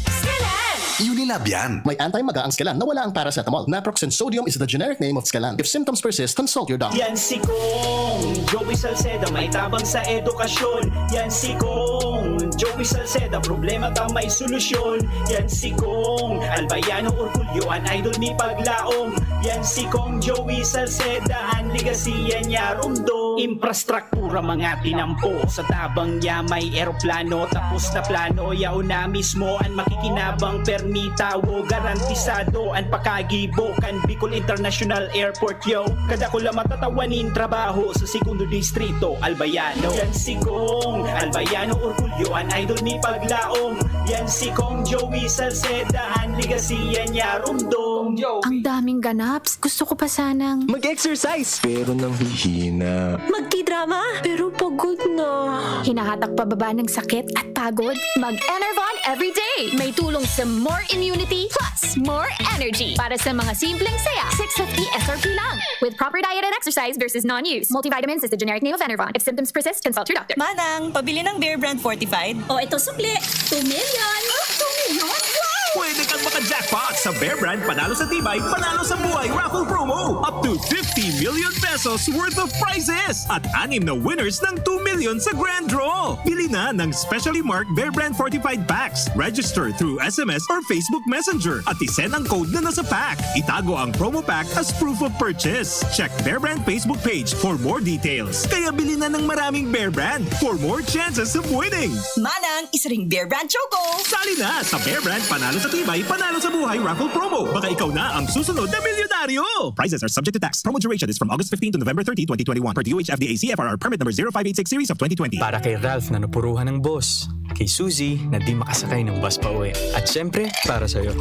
Skelan! Unilab yan. May anti-maga ang Skelan na wala ang paracetamol. Naproxen Sodium is the generic name of Skelan. If symptoms persist, consult your doctor. Yan si Kong Joey Salceda, may tabang sa edukasyon. Yan si Kong Joey Salceda, problema ta may solusyon. Yan si Kong Albayano Orgulyo, an idol ni Paglaom. Yan si Kong Joey Salceda, an legacy yan niya rumdom. Infrastruktura, mga tinampo. Sa tabang niya may eroplano, tapos na plano. Yaon na mismo an makikinabang, permi tawo, garantisado an pakagibo kan Bicol International Airport, yo. Kadakula matatawa nin trabaho sa Segundo Distrito, Albayano. Yan si Kong Albayano Orgulyo, an idol ni Paglaom. Yan si Kong Joey Salceda, an legacy yan niya rumdom. Ang daming ganaps. Gusto ko pa sanang Mag-exercise, pero nanghihina. Magkidrama, pero pagod na. Hinahatak pababa ng sakit at pagod? Mag-Enervon everyday. May tulong sa more immunity plus more energy. Para sa mga simpleng saya, six fifty S R P lang. With proper diet and exercise versus non-use. Multivitamins is the generic name of Enervon. If symptoms persist, consult your doctor. Manang, pabili ng Bear Brand Fortified. O, ito sukli. Two million. Oh, two million? Wow! Pwede kang maka-jackpot sa Bear Brand Panalo sa Tibay, Panalo sa Buhay Raffle Promo. Up to fifty million pesos worth of prizes at anim na winners ng two million sa grand draw. Bili na ng specially marked Bear Brand Fortified Packs. Register through S M S or Facebook Messenger at isend ang code na nasa pack. Itago ang promo pack as proof of purchase. Check Bear Brand Facebook page for more details. Kaya bili na ng maraming Bear Brand for more chances of winning. Manang, isa ring Bear Brand Choco. Sali na sa Bear Brand Panalo sa Tibay, Panalo sa Buhay Raffle Promo. Baka ikaw na ang susunod na milyonaryo. Prizes are subject to tax. Promo duration is from August fifteen to November thirty, twenty twenty-one. Per D O H F D A C F R R Permit Number zero five eight six Series of twenty twenty. Para kay Ralph na napuruhan ng boss. Kay Suzy na di makasakay ng bus pa uwi. At syempre, para sa'yo.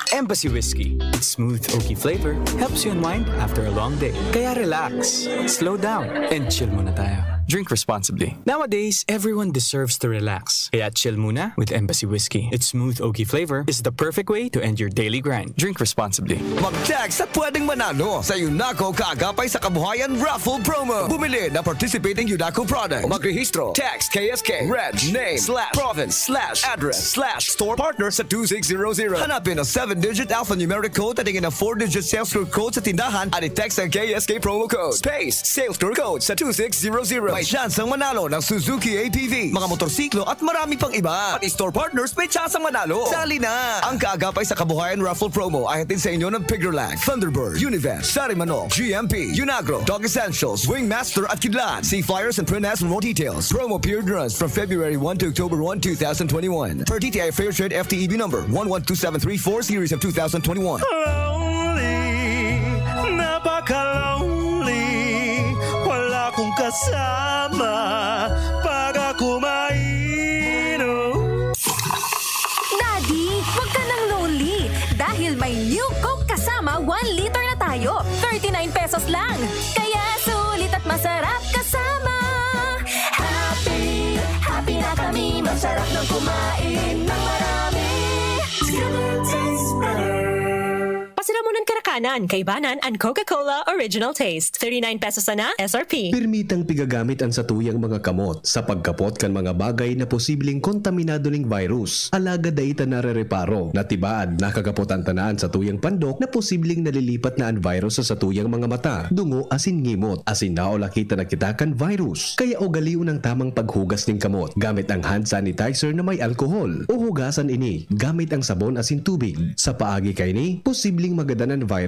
Embassy Whiskey. Its smooth oaky flavor helps you unwind after a long day. Kaya relax, slow down, and chill muna tayo. Drink responsibly. Nowadays, everyone deserves to relax. Kaya chill muna with Embassy Whiskey. Its smooth oaky flavor is the perfect way to end your daily grind. Drink responsibly. Mag-text at pwedeng manalo sa Unaco Kaagapay sa Kabuhayan Raffle Promo. Bumili ng participating Unaco product. Magrehistro. Text K S K, reg, name, slash, province, slash, address, slash, store partner sa two six zero zero. Hanapin ang seven-digit alphanumeric code at tingin ang four-digit sales code sa tindahan at i-text ang K S K promo code, space, sales code sa two six zero zero. May tsansang manalo ng Suzuki A T V, mga motorsiklo at marami pang iba. Pati store partners may tsansang manalo. Sali na! Ang Kaagapay sa Kabuhayan Raffle Promo ay hatid sa inyo ng Piggerlack, Thunderbird, Univest, Sarimanok, G M P, Unagro, Dog Essentials, Wingmaster at Kidlat, Seafires and Print Ads for more details. Promo period runs from February one to October one, two thousand twenty-one. Per D T I Fair Trade F T E B number one one two seven three four series of two thousand twenty-one. Lonely, napaka-lonely. Wala kong kasama pag ako mainom. Daddy, wag ka nang lonely. Dahil may New Coke kasama, one liter na tayo. Thirty-nine pesos lang. Kaya sulit at masarap kasama. Anan, kaibanan an Coca-Cola Original Taste. Thirty-nine pesos sana, S R P. Permitang pigagamit an satuyang mga kamot sa pagkapot kan mga bagay na posibleng kontaminado ning virus. Alagad dai ta narereparo na tibaad nakakapot an tanan satuyang pandok na posibleng nalilipat na an virus sa satuyang mga mata, dungo asin ngimot, asin naulakita na kita kan virus. Kaya ugalion ang tamang paghugas ning kamot gamit ang hand sanitizer na may alkohol o hugasan ini gamit ang sabon asin tubig. Sa paagi kaini, posibleng magadan an virus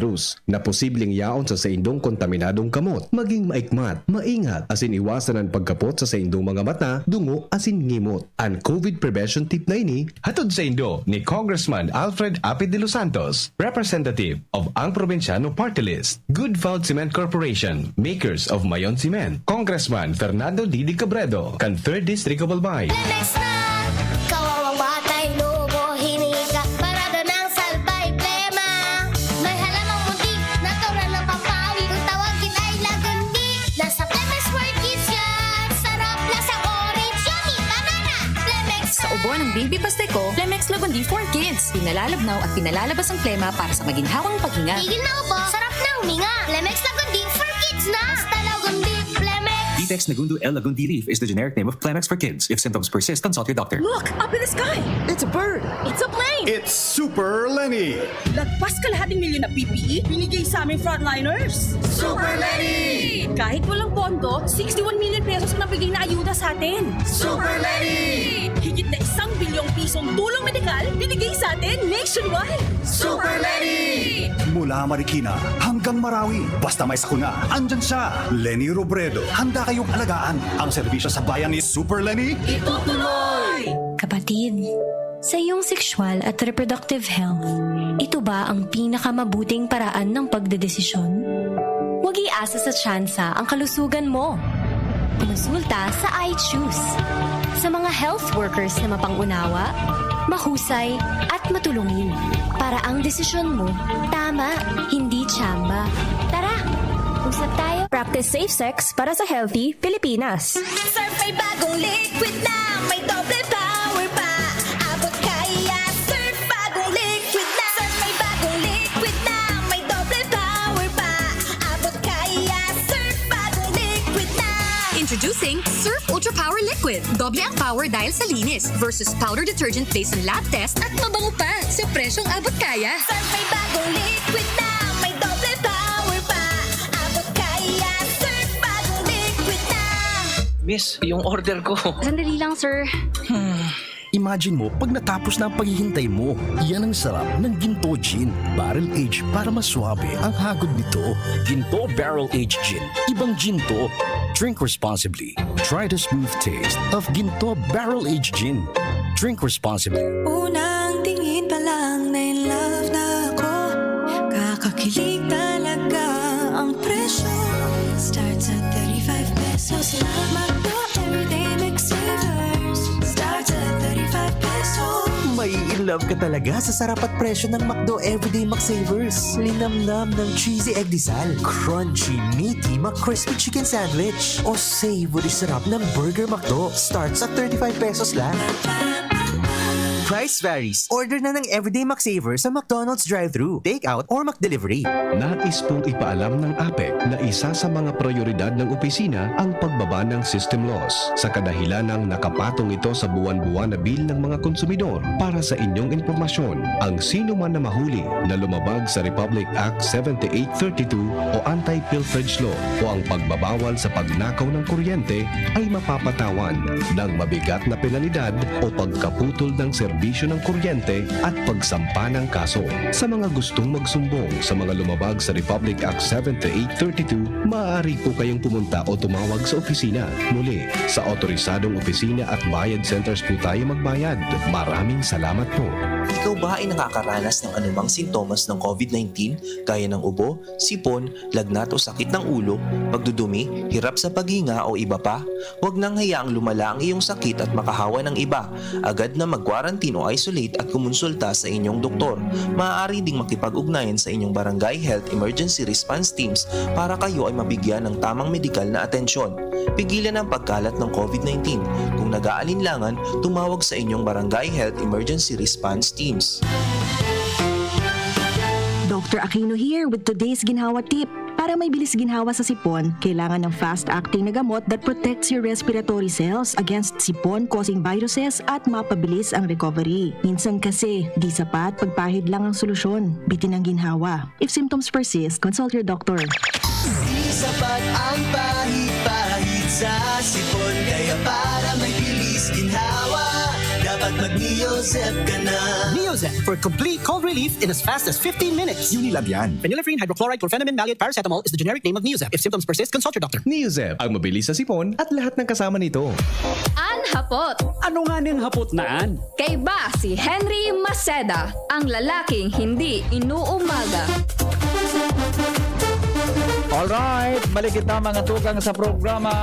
na posibleng yaon sa saindong kontaminadong kamot. Maging maikmat, maingat, asin iwasan an pagkapot sa saindong mga mata, dungo, asin ngimot. An COVID prevention tip na ini, hatod saindo ni Congressman Alfred Apid de los Santos, representative of Ang Probinsyano Party List, Good Vouch Cement Corporation, makers of Mayon Cement, Congressman Fernando Didi Cabredo, kan Third District of Albay. Lemex na! Kawawang batay, lobo, hinika, parada ng salbay, plema. May halamang muntik, natural ng pampawi. Kung tawagin ay lagundi, nasa Lemex World Kids yan. Sarap, lasang orange, yummy, banana. Lemex Sa ubo ng baby paste ko, Lemex Lagundi for Kids. Pinalalabnaw at pinalalabas ang plema para sa maginhawang paghinga. Tigil na ubo, sarap na huminga. Lemex Lagundi for Kids na. Basta Lagundi, Lemex. Detex Negundo L. Lagundi Leaf is the generic name of Clemex for Kids. If symptoms persist, consult your doctor. Look! Up in the sky! It's a bird! It's a plane! It's Super Lenny! Lagpas kalahating milyon na P P E, binigay sa aming frontliners! Super Lenny! Kahit walang pondo, sixty-one million pesos ang nabigay na ayuda sa atin! Super Lenny! Higit na isang bilyong pisong tulong medikal binigay sa atin nationwide! Super Lenny! Mula Marikina hanggang Marawi, basta may sakuna, andyan siya! Lenny Robredo, handa kayong alagaan. Ang serbisyo sa bayan ni Super Lenny, itutuloy! Kapatid, sa iyong sexual at reproductive health, ito ba ang pinakamabuting paraan ng pagdedesisyon? Huwag iasa sa tsansa ang kalusugan mo. Kumonsulta sa I Choose. Sa mga health workers na mapang-unawa, mahusay, at matulungin para ang desisyon mo tama, hindi tsamba. Tara, usap tayo. Practice safe sex para sa healthy Pilipinas. Surf may bagong liquid na, may doble power pa. Abot kaya, Surf bagong liquid na. Surf may bagong liquid na, may doble power pa. Abot kaya, Surf bagong liquid na. Introducing Surf Ultra Power Liquid. Doble ang power dahil sa linis versus powder detergent based on lab test at mabango pa sa presyong abot kaya. Surf may bagong liquid na, may doble power pa. Abot kaya, Surf bagong liquid na. Miss, yung order ko. Sandali lang, sir. Imagine mo, pag natapos na ang paghihintay mo, yan ang sarap ng Ginto Gin. Barrel aged para mas suabe ang hagod nito. Ginto Barrel Aged Gin. Ibang gin to. Drink responsibly. Try the smooth taste of Ginto Barrel Aged Gin. Drink responsibly. Unang tingin pa lang, na in love na ako. Kakakilig talaga ang presyo. Starts at thirty-five pesos lang. McDo Everyday McSavers. Starts at thirty-five pesos. Mai-in love ka talaga sa sarap at presyo ng McDo Everyday McSavers. Linamnam ng cheesy egg disal, crunchy, meaty, McCrispy chicken sandwich, o savory sarap ng Burger McDo. Starts at thirty-five pesos lang. Price varies. Order na ng Everyday McSaver sa McDonald's drive-thru, take-out, or McDelivery. Nais pong ipaalam ng apec na isa sa mga prioridad ng opisina ang pagbaba ng system loss, sa kadahilanang nakapatong ito sa buwan-buwan na bill ng mga konsumidor. Para sa inyong impormasyon, ang sino man na mahuli na lumabag sa Republic Act seventy-eight thirty-two o Anti-Pilferage Law o ang pagbabawal sa pagnakaw ng kuryente ay mapapatawan ng mabigat na penalidad o pagkaputol ng serbisyo ng kuryente at pagsampa ng kaso. Sa mga gustong magsumbong sa mga lumabag sa Republic Act seventy-eight thirty-two, maaari po kayong pumunta o tumawag sa opisina. Muli, sa otorisadong opisina at bayad centers po tayo magbayad. Maraming salamat po. Ikaw ba ay nakakaranas ng anumang sintomas ng COVID nineteen, gaya ng ubo, sipon, lagnat o sakit ng ulo, pagdudumi, hirap sa paghinga o iba pa? Huwag nang hayaang lumala ang iyong sakit at makahawa ng iba. Agad na mag-quarantine o isolate at kumonsulta sa inyong doktor. Maaari ding makipag-ugnayan sa inyong Barangay Health Emergency Response Teams para kayo ay mabigyan ng tamang medikal na atensyon. Pigilan ang pagkalat ng COVID nineteen. Kung nag-aalinlangan, tumawag sa inyong Barangay Health Emergency Response Teams. Dok, Doctor Aquino here with today's ginhawa tip. Para may bilis ginhawa sa sipon, kailangan ng fast-acting na gamot that protects your respiratory cells against sipon-causing viruses at mapabilis ang recovery. Minsan kasi, di sapat pagpahid lang ang solusyon. Bitin ang ginhawa. If symptoms persist, consult your doctor. Di sapat ang pahid-pahid sa sipon. Kaya para may bilis ginhawa, dapat mag-Neozep ka na. Neozep for complete cold relief in as fast as fifteen minutes. Unilab yan. Phenylephrine hydrochloride chlorphenamine maleate paracetamol is the generic name of Neozep. If symptoms persist, consult your doctor. Neozep, ang mabilis sa sipon at lahat ng kasama nito. An hapot. Ano nga ning hapot na an? Kaiba si Henry Maceda, ang lalaking hindi inuumaga. Alright, balik kita mga tugang sa programa.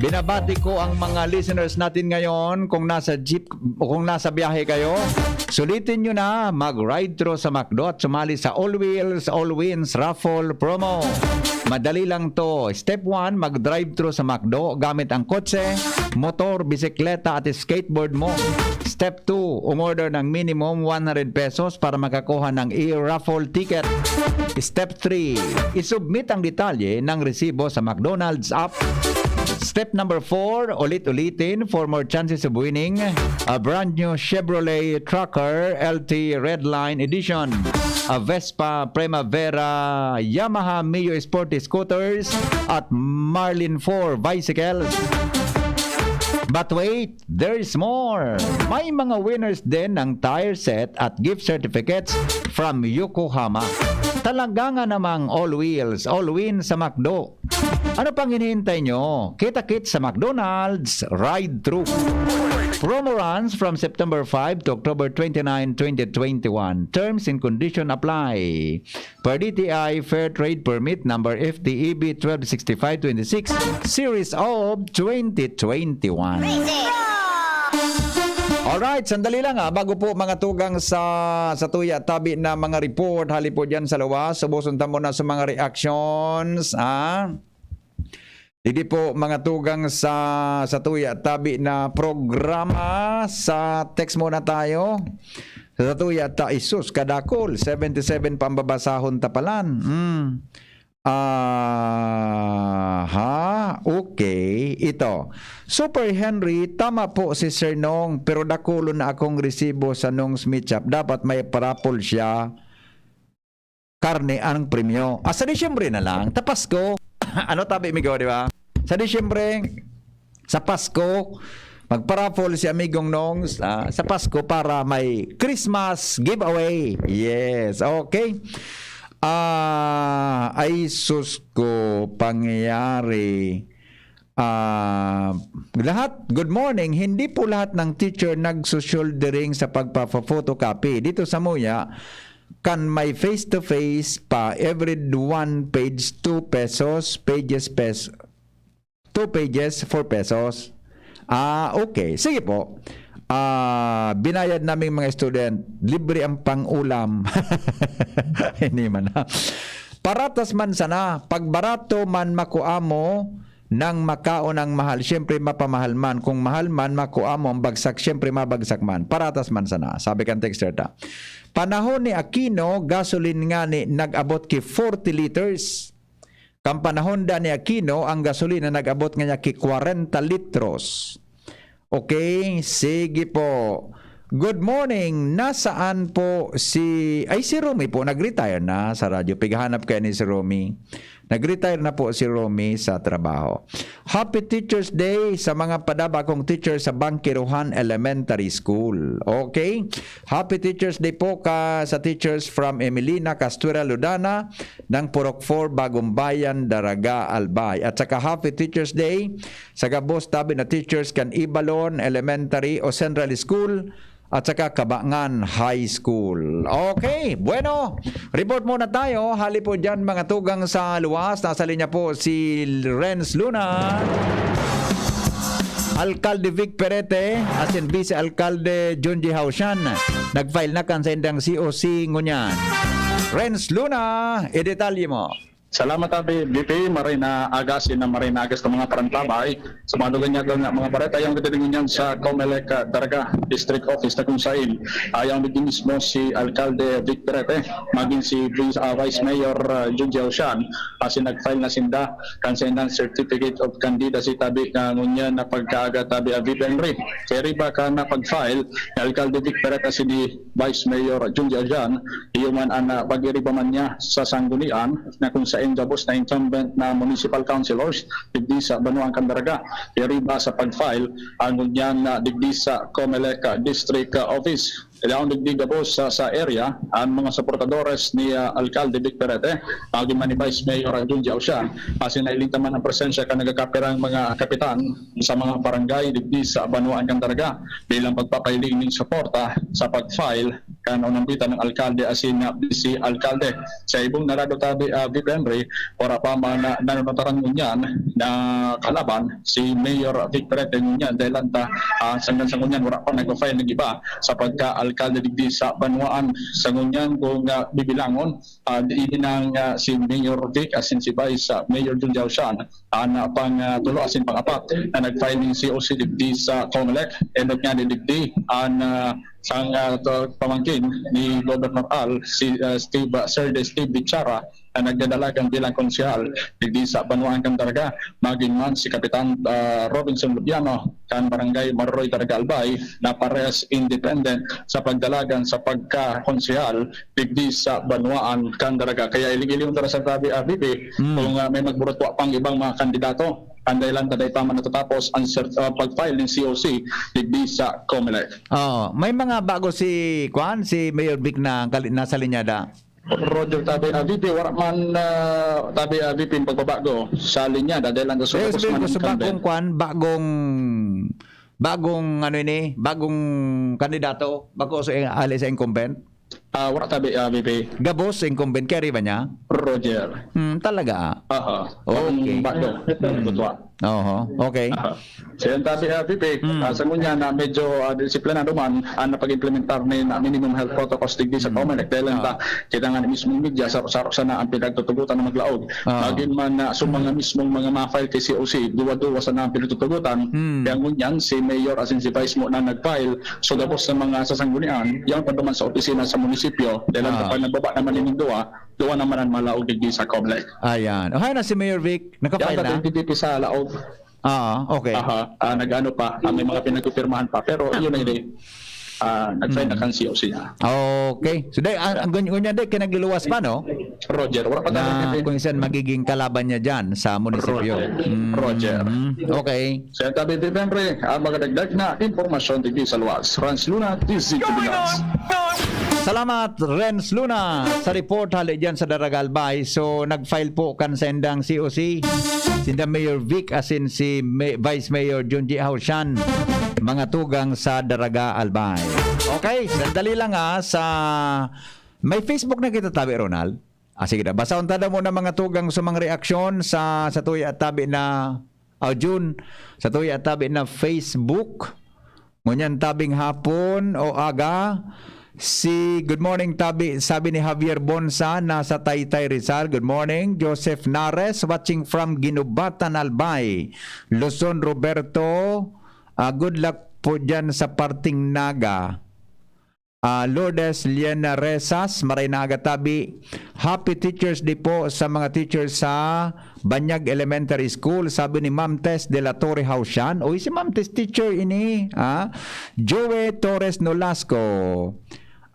Binabati ko ang mga listeners natin ngayon. Kung nasa jeep o kung nasa biyahe kayo, sulitin nyo na mag-ride through sa McDo at sumali sa All Wheels, All Wins Raffle Promo. Madali lang to. Step one, mag-drive through sa McDo gamit ang kotse, motor, bisikleta at skateboard mo. Step two, umorder ng minimum one hundred pesos para makakuha ng e-raffle ticket. Step three, isubmit ang detalye ng resibo sa McDonald's app. Step number four, ulit-ulitin for more chances of winning a brand new Chevrolet Tracker L T Redline Edition, a Vespa Primavera, Yamaha Mio Sporty Scooters, at Marlin four Bicycles. But wait, there's more! May mga winners din ng tire set at gift certificates from Yokohama. Talaga nga namang all wheels, all win sa McDo. Ano pang hinihintay nyo? Kita-kits sa McDonald's, ride through. Promo runs from September five to October twenty-nine, twenty twenty-one. Terms and condition apply. Per D T I Fair Trade Permit number F T E B twelve sixty-five twenty-six, Series of twenty twenty-one. Alright, sandali lang ha, bago po mga tugang sa sa tuya tabi na mga report, hali po dyan sa luwas, ubuson ta muna sa mga reactions, ha? Digdi po mga tugang sa sa tuya tabi na programa, sa text muna tayo. Sa tuya ta, isus, kadakol, seventy-seven pambabasahon tapalan. Mm. Aha, okay. Ito. Super Henry, tama po si Sir Nong, pero dakulon na akong resibo sa Nong's Meat Shop. Dapat may parapol siya. Karne ang premyo. Ah, sa Disyembre na lang. Ta Pasko. Ano tabi, migo, di ba? Sa Disyembre, sa Pasko, magparapol si Amigong Nongs, ah, sa Pasko para may Christmas giveaway. Yes, okay. Ah, ay sus ko, pangyayari. Ah, lahat, good morning. Hindi po lahat ng teacher nagsushouldering sa pagpa-photocopy. Dito sa Muya, kan may face-to-face pa, every one page, two pesos, pages, pes, two pages, four pesos. Ah, okay. Sige po. Ah, binayad naming mga student, libre ang pang-ulam. Hindi man, ha? Paratas man sana, pag barato man makua mo, nang makaon ang mahal, siyempre mapamahal man. Kung mahal man, makua mo ang bagsak, siyempre mabagsak man. Paratas man sana, sabi kan texter ta. Panahon ni Aquino, gasoline ngani nag-abot ki forty liters. Kan panahon da ni Aquino, ang gasolina nag-abot ngani ki kwarenta litros. Okay, sige po. Good morning. Nasaan po si, ay, si Romy po? Nag-retire na sa radyo. Pighanap kayo ni si Romy. Nag-retire na po si Romy sa trabaho. Happy Teacher's Day sa mga padaba kong teacher sa Bangkiruhan Elementary School. Okay? Happy Teacher's Day po ka sa teachers from Emelina, Castuera, Ludana, ng Purok four, Bagumbayan, Daraga, Albay. At saka Happy Teacher's Day sa gabos tabi na teachers kan Ibalon Elementary o Central School at saka Kabangan High School. Okay, bueno, report muna tayo. Hali po dyan, mga tugang sa luwas. Nasa linya po si Renz Luna. Alkalde Vic Perete, asin Vice Alkalde Junji Haushan, nag-file na kan saindang C O C ngunyan. Renz Luna, idetalye mo. Salamat, Abi. B P, maray na aga, asin na maray na aga sa mga parantabay. Sa mga dugang niya nga mga bareta, yang ginigibo niyan sa Comelec, ah, Daraga District Office, na kung sain, ah, yang digdi mismo si Alkalde Vic Perete, magin si Vice, ah, Vice Mayor, ah, Junji Ausian, asin nag-file na sinda kan saindang Certificate of Candidacy, tabi na ngunyan na pagkaaga, tabi, ah, V P Henry. Kaya riba ka na pag-file ni Alkalde Vic Perete, si di Vice Mayor Junji Ausian, iyo man an, ah, pag-iriba man niya sa sanggunian na kung sain gabos na incumbent na municipal councilors digdi sa Banwaan kan Daraga. Iriba sa pag-file ang ngunyan na digdi sa Comelec, ah, District, ah, Office. Kailangan digdi gabos sa, sa area ang mga suportadores ni, ah, Alkalde Vic Perete, magin man ni Vice Mayor Junji Ausian, asin nailinta man ang presensya kan nagkakapirang mga kapitan sa mga barangay digdi sa Banwaan kan Daraga bilang pagpapahiling nin suporta sa pag-file kan unang bitan ng alkalde asin na vice alkalde. Sa ibong narado, tabi, ah, V P Henry, wala pa man na nanunutaran ngunyan na kalaban si Mayor Vic Perete ngunyan, dahil anta, ah, hanggang sa ngunyan wala pa nag-file ng iba sa pagka-alkalde digdi sa Banwaan. Sa ngunyan, kung, ah, bibilangon, ah, di ini nang, ah, si Mayor Vic asin si Vice, ah, Mayor Junji Ausian, ah, na pang, ah, tulo asin pang-apat na nag-file ning C O C digdi sa Comelec. Enot nga ni digdi an, ah, sang, ah, to-, pamangkin ni Governor Al, si, ah, Steve, ah, Sir de Steve Bichara, na nagdadalagan bilang konsehal digdi sa Banwaan kan Daraga. Magin man si Kapitan, ah, Robinson Lubiano kan Barangay Maruroy, Daraga, Albay, na parehas independent sa pagdalagan sa pagkakonsehal digdi sa Banwaan kan Daraga. Kaya iling-iling ta sa tabi, ah, V P, Mm. kung, ah, may magburutwa pang ibang mga kandidato, ang dahilan ta dai pa man natatapos ang cert-, ah, pag-file ng C O C digdi sa Comelec. Oo. May mga bago si, kwan, si Mayor Vic na kali-, nasa linyada. Roger, tabi, ah, V P, wala man, ah, tabi, ah, V P, yung pagbabago sa linyada dahil ang Kaya gusto sabihin ko, man sa ng bagong incumbent. Kwan, bagong, bagong, ano ini, bagong kandidato, bako sa, ali sa incumbent? Ah, wala tabi, ah, V P. Gabos sa incumbent, kaya riba niya? Roger. Hmm, talaga, ah. Aha. Okay. Ang bago. Hmm. Butwa. Oho, okay. Aha. So, yan tabi, ah, V P. Hmm. Ah, sa ngunyan na medyo, ah, disiplinado man ang pag-implementar ni na minimum health protocols digdi sa Hmm. Comelec. Dahil Ah. ta, kita nga ni mismong media, sa, sa, sana ang pinagtutugutan na maglaog. Ah. Magin man na sa mga Hmm. mismong mga ma-file kay C O C, duwa-duwa sana ang pinagtutugutan. Hmm. Kaya ngunyan, si Mayor asin si Vice mo na nag-file. So, gabos sa mga sasanggunian, yan pa naman sa opisina sa munisipyo. Dahil ang Ah. kapag nagbaba naman yung duwa, duwa naman ang malaog digdi sa Comelec. Ayan. O, hay na si Mayor Vic. Nakafile Yan, na? N P D P sa laog. Ah, okay. Aha, ah, nag-ano pa, ah, may mga pinagpipirmahan pa. Pero yun na yun eh. Ah, nag-file na Mm. kan C O C niya. Okay. So, day, ang, ang gun-, ngunyan, day, kinagliluwas pa, no? Roger, wala pa Na tayo, kung saan magiging kalaban niya dyan sa munisipyo. Roger. Mm. Roger. Okay. Sa tabi, Henry, ang magdagdag na impormasyon digdi sa luwas. Franz Luna, T Z Pilipinas. Salamat, Renz Luna, sa report hali dyan sa Daraga, Albay. So, nag-file po kan sendang C O C, sinda Mayor Vic asin si May-, Vice Mayor Junji Haushan, mga tugang sa Daraga, Albay. Okay, sandali lang, ah, sa, may Facebook na kita, tabi, Ronald? Ah, sige na. Basahon ta daw muna mga tugang sa mga reaksyon sa, sa tuya at tabi na, ah, June, sa tuya at tabi na Facebook. Ngunyan tabing hapon o aga, si, good morning, tabi, sabi ni Javier Bonsa, nasa Taytay, Rizal. Good morning. Joseph Nares, watching from Guinobatan, Albay, Luzon. Roberto, ah, good luck po dyan sa parting Naga. Ah, Lourdes Liena Rezas, maray na aga tabi. Happy Teachers Day po sa mga teachers sa Banyag Elementary School, sabi ni Ma'am Tess de la Torre Hausian. Uy, si Ma'am Tess, teacher ini, ah. Joey Torres Nolasco.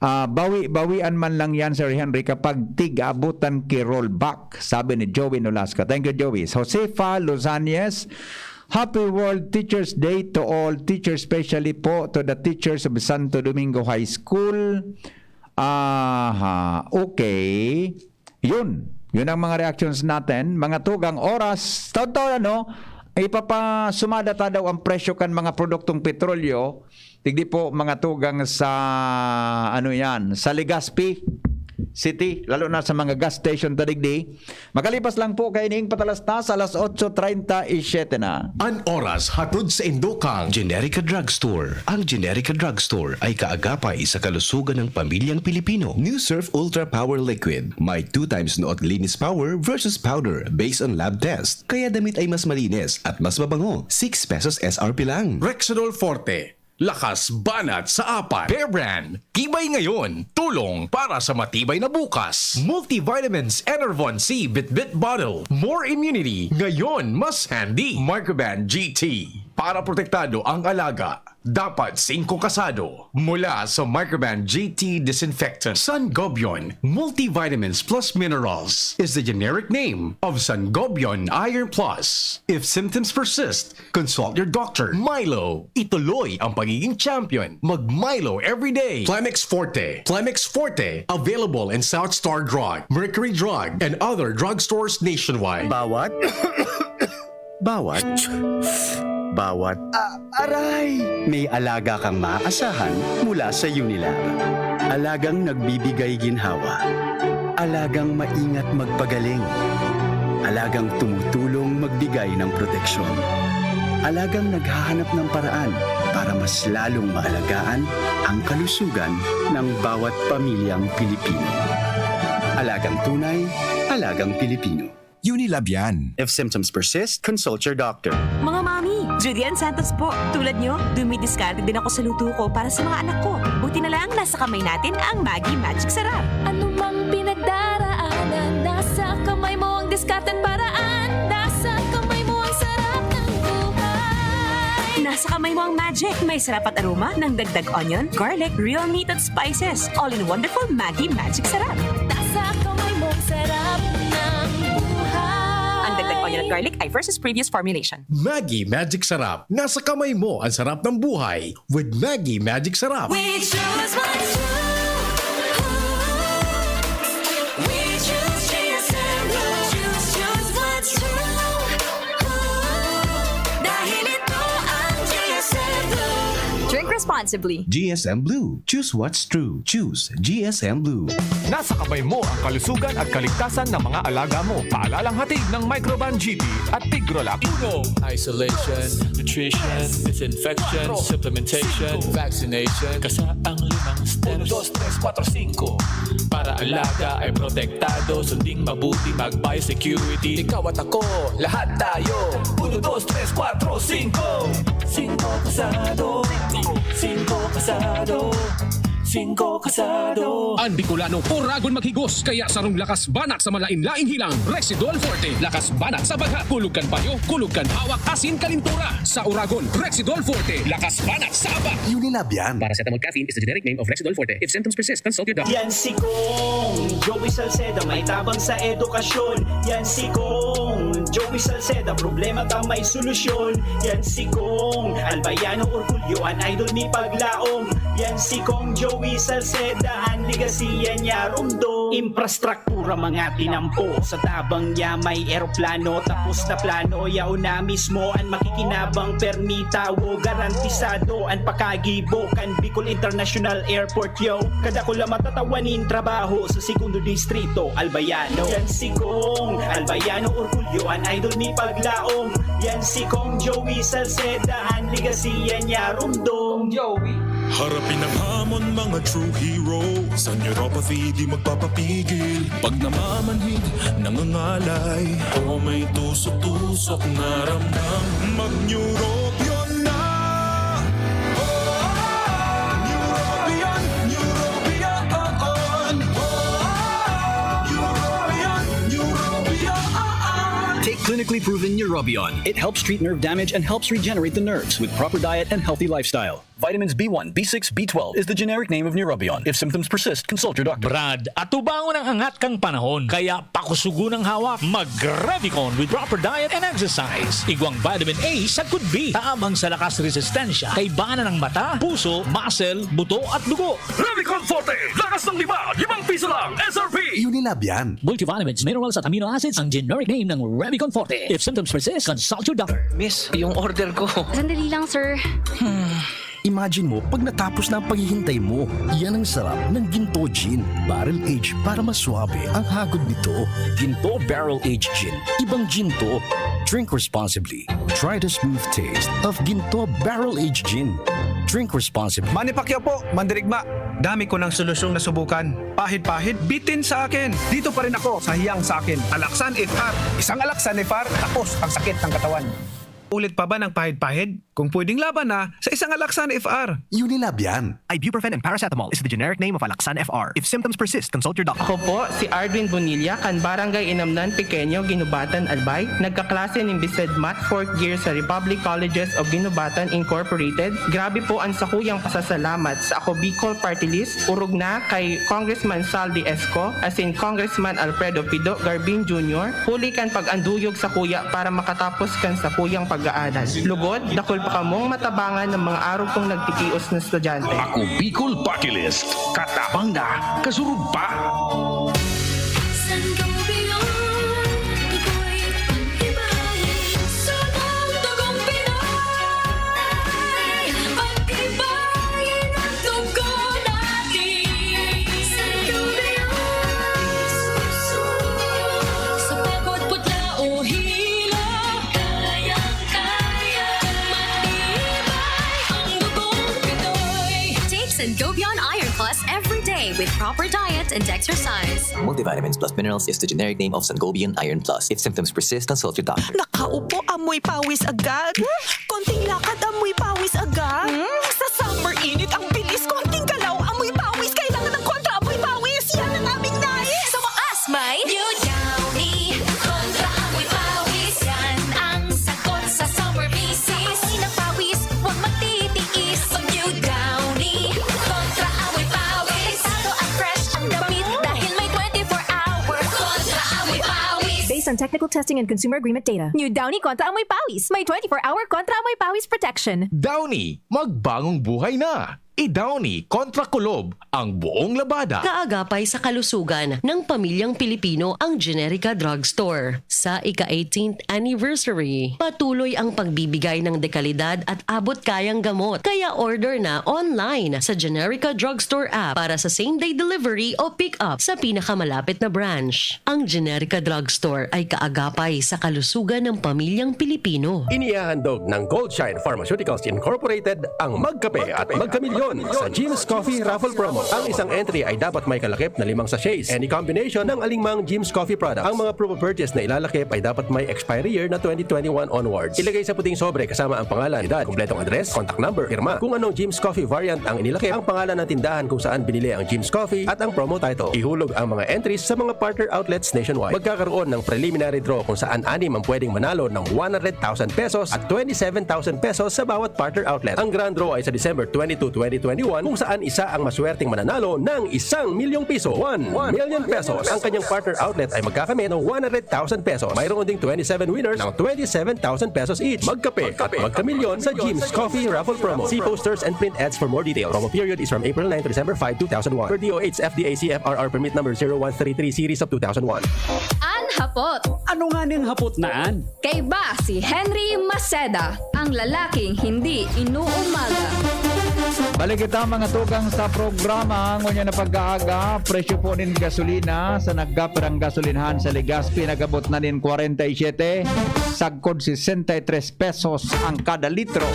Ah, bawi-bawian man lang yan, Sir Henry, kapag tig-abutan ki rollback, sabi ni Joey Nolasco. Thank you, Joey. Josefa Lozanies, Happy World Teachers Day to all teachers, especially po to the teachers of Santo Domingo High School. Aha, okay. Yun. Yun ang mga reactions natin. Mga tugang oras, taon-taon ano, ipapasumada ta daw ang presyo kan mga produktong petrolyo. Tigdi po, mga tugang sa, ano yan, sa Legazpi. City, lalo na sa mga gas station ta digdi. Makalipas lang po kay ning patalastas, alas otso treinta y siete na. An oras hatod sa indokang Generica Drugstore. Ang Generica Drugstore ay kaagapay sa kalusugan ng pamilyang Pilipino. New Surf Ultra Power Liquid. May two times nood linis power versus powder based on lab test. Kaya damit ay mas malinis at mas mabango. Six pesos S R P lang. Rexidol Forte. Lakas banat sa apat. Bear Brand. Tibay ngayon. Tulong para sa matibay na bukas. Multivitamins Enervon C Bitbit Bottle. More immunity. Ngayon, mas handy. Microban G T. Para protektado ang alaga, dapat singko kasado. Mula sa Microban G T Disinfectant. Sangobion Multivitamins Plus Minerals is the generic name of Sangobion Iron Plus. If symptoms persist, consult your doctor. Milo, ituloy ang pagiging champion. Mag Milo every day. Plemex Forte. Plemex Forte, available in South Star Drug, Mercury Drug, and other drugstores nationwide. Bawat, bawat, bawat. Ah, aray! May alaga kang maaasahan mula sa Unilab. Alagang nagbibigay ginhawa. Alagang maingat magpagaling. Alagang tumutulong magbigay ng proteksyon. Alagang naghahanap ng paraan para mas lalong maalagaan ang kalusugan ng bawat pamilyang Pilipino. Alagang tunay, alagang Pilipino. Unilab yan. If symptoms persist, consult your doctor. Mga mami, Julian Santos po. Tulad nyo, dumidiskarte din ako sa luto ko para sa mga anak ko. Buti na lang, nasa kamay natin ang Maggi Magic Sarap. Ano mang pinagdaraanan, nasa kamay mo ang diskarte at paraan. Nasa kamay mo ang sarap ng buhay. Nasa kamay mo ang magic. May sarap at aroma ng dagdag onion, garlic, real meat at spices. All in wonderful Maggi Magic Sarap. Nasa kamay mo ang sarap ng buhay. Ang dagdag onion at garlic ay versus previous formulation. Maggi Magic Sarap. Nasa kamay mo ang sarap ng buhay with Maggi Magic Sarap. We choose what's true. We choose G S M Blue. Choose, choose what's true. Dahil ito ang G S M Blue. Drink responsibly. G S M Blue. Choose what's true. Choose G S M Blue. Nasa kamay mo ang kalusugan at kaligtasan ng mga alaga mo. Paalalang hatid ng Microban G T at Tigrolac Uno. Isolation, nutrition, disinfection, supplementation, vaccination, kasaang limang steps. Uno, dos, tres, kuwatro, singko. Para alaga ay protektado, sunding mabuti, mag-biosecurity. Ikaw at ako, lahat tayo. Uno, dos, tres, kuwatro, singko. Singko kasado. Singko kasado. Singko kasado. An Bicolano, oragon maghigos, kaya sarong lakas banat sa malain-laing hilang, Rexidol Forte. Lakas banat sa bagha, kulog kan payo, kulog kan hawak, asin kalintura. Sa oragon, Rexidol Forte. Lakas banat sa apak. Unilab yan. Paracetamol caffeine is the generic name of Rexidol Forte. If symptoms persist, consult your doctor. Yan si Kong Joey Salceda, may tabang sa edukasyon. Yan si Kong Joey Salceda, problema ta may solusyon. Yan si Kong Albayano Orgulyo, an idol mi paglaom. Yan si Kong Joey Salceda, an legasiya niya rumdom. Infrastruktura mga tinampo, sa tabang niya may eroplano. Tapos na plano, yaon na mismo an makikinabang. Permi tawo, garantisado an pakagibo kan Bicol International Airport, yo. Kadakula matatawan nin trabaho sa Segundo Distrito, Albayano. Yan si Kong Albayano Orgulyo, an idol mi paglaom. Yan si Kong Joey Salceda, an legasiya niya rumdom. Joey. Harapin ang hamon, mga true hero. Sa neuropathy, di magpapapigil. Pag namamanhid, nangangalay, o may tusok-tusok na ramdam, mag-Neurobion na. Oh, Neurobion, Neurobion, oh, oh. Neurobion, Neurobion. Take clinically proven Neurobion. It helps treat nerve damage and helps regenerate the nerves with proper diet and healthy lifestyle. Vitamins B one, B six, B twelve is the generic name of Neurobion. If symptoms persist, consult your doctor. Brad, atubangon ang angat kan panahon, kaya pakusugon ang hawak. Mag-Revicon with proper diet and exercise. Igwang vitamin A sagkod B, tabang sa lakas resistensya, kaibanan ng mata, puso, muscle, buto at dugo. Revicon Forte, lakas ng lima, limang piso lang, S R P. Unilab yan. Multivitamins, minerals at amino acids ang generic name ng Revicon Forte. If symptoms persist, consult your doctor. Miss, yung order ko. Sandali lang, sir. Imagine mo pag natapos na ang paghihintay mo. Yan ang sarap ng Ginto Gin. Barrel age para mas suabe ang hagod nito. Ginto Barrel Age Gin. Ibang Ginto. Drink responsibly. Try the smooth taste of Ginto Barrel Age Gin. Drink responsibly. Manny Pacquiao po, mandirigma. Dami ko ng solusyong nasubukan. Pahid-pahid, bitin sa akin. Dito pa rin ako sa hiyang sa akin. Alaksan F R. Isang Alaksan F R, tapos ang sakit ng katawan. Ulit pa ba ng pahid-pahid? Kung pwedeng laban na, sa isang Alaksan F R. Unilab yan. Ibuprofen and paracetamol is the generic name of Alaxan F R. If symptoms persist, consult your doctor. Ako po si Ardwin Bonilla, kan Barangay Inamnan Pequeño, Guinobatan, Albay. Nagkaklase nin BSED Math fourth year sa Republic Colleges of Guinobatan Incorporated. Grabe po ang sakuyang pasasalamat sa Ako Bicol Party List, orog na kay Congressman Saldi Esco, asin Congressman Alfredo Pido Garbin Junior, huli kan pag-anduyog sakuya para makatapos kan sakuyang pag-aaral. Lugod, dakul pa kamong matabangan ng mga arog kong nagtitios na estudyante. Ako Bicol Party List. Katabang na, kasurog pa. Sangobion, ako'y pag-ibahin. Sunod dugong Pinoy, pag-ibahin ang dugo natin. Sangobion, sa pagod, putla o hilo, kayang-kaya, matibay ang dugong Pinoy. Take Sangobion Iron Plus every day with proper diet and exercise. Multivitamins plus minerals is the generic name of Sangobion Iron Plus. If symptoms persist, consult your doctor. Nakaupo, amoy pawis agad. Konting lakad, amoy pawis agad. Sa summer init, ang bilis. Konting galaw, amoy pawis. Kailangan ng kontra amoy pawis. Yan ang aming nais. Sa wakas, may New Downy Kontra Amoy Pawis. Yan ang sagot sa summer misis. Amoy ng pawis, huwag magtitiis. Pag New Downy Kontra Amoy Pawis. Delikado at fresh ang damit dahil may twenty-four hour Kontra Amoy Pawis. Based on technical testing and consumer agreement data. New Downy Kontra Amoy Pawis. May twenty-four hour Kontra Amoy Pawis protection. Downy, magbangong buhay na! I-Downy kontra kulob ang buong labada. Kaagapay sa kalusugan ng pamilyang Pilipino ang Generica Drugstore. Sa ika-eighteenth anniversary, patuloy ang pagbibigay ng dekalidad at abot-kayang gamot. Kaya order na online sa Generica Drugstore app para sa same-day delivery o pick-up sa pinakamalapit na branch. Ang Generica Drugstore ay kaagapay sa kalusugan ng pamilyang Pilipino. Inihahandog ng Goldshine Pharmaceuticals Incorporated ang Magkape at Magkamilyon sa Jim's Coffee Raffle Promo. Ang isang entry ay dapat may kalakip na limang sachets, any combination ng alingmang Jim's Coffee product. Ang mga proof of purchase na ilalakip ay dapat may expiry year na twenty twenty-one onwards. Ilagay sa puting sobre kasama ang pangalan, edad, kumpletong address, contact number, pirma. Kung anong Jim's Coffee variant ang inilakip, ang pangalan ng tindahan kung saan binili ang Jim's Coffee at ang promo title. Ihulog ang mga entries sa mga partner outlets nationwide. Magkakaroon ng preliminary draw kung saan anim ang pwedeng manalo ng one hundred thousand pesos at twenty-seven thousand pesos sa bawat partner outlet. Ang grand draw ay sa December twenty-two, twenty twenty-one, kung saan isa ang maswerteng mananalo ng isang milyong piso. One million pesos. Ang kanyang partner outlet ay magkakamit ng one hundred thousand pesos. Mayroon ding twenty-seven winners ng twenty-seven thousand pesos each. Magkape at magkamilyon sa Jim's Coffee Raffle Promo. See posters and print ads for more details. Promo period is from April nine to December five, two thousand one. Per D O H F D A C F R R permit number zero one three three series of two thousand one. An hapot. Ano nga ning hapot na an? Kaiba si Henry Maceda, ang lalaking hindi inuumaga. Balik kita, mga tugang, sa programa. Ngunyan na pag-aaga, presyo po nin gasolina sa nagkapirang gasolinahan sa Legazpi nag-abot na nin kwarenta y siyete, sagkod sesenta y tres pesos ang kada litro.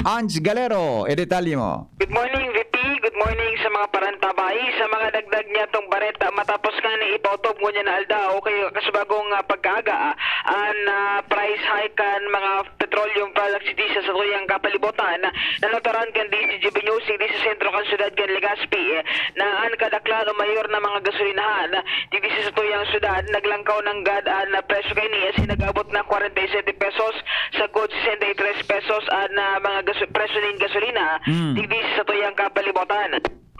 Ange Galero, e detalye mo. Good morning, V P. Good morning sa mga parantabay. Sa mga dagdag niyatong bareta, matapos nga na ipautob ngunyan na aldaw, kay kasubagong ah, pagkaaga, ah, an ah, price hike kan mga petroleum products didi sa satuyang kapalibutan, na naturan kan D Z G B News, didi sa sentro kan syudad kan Legazpi, eh, na an kadaklan o mayor na mga gasolinahan didi sa satuyang syudad naglangkaw nanggad an presyo kaini, asin nag-abot na kwarenta y sete pesos, sagkod sesenta y tres pesos an ah, mga gaso-, presyo nin gasolina didi sa satuyang kapalibutan.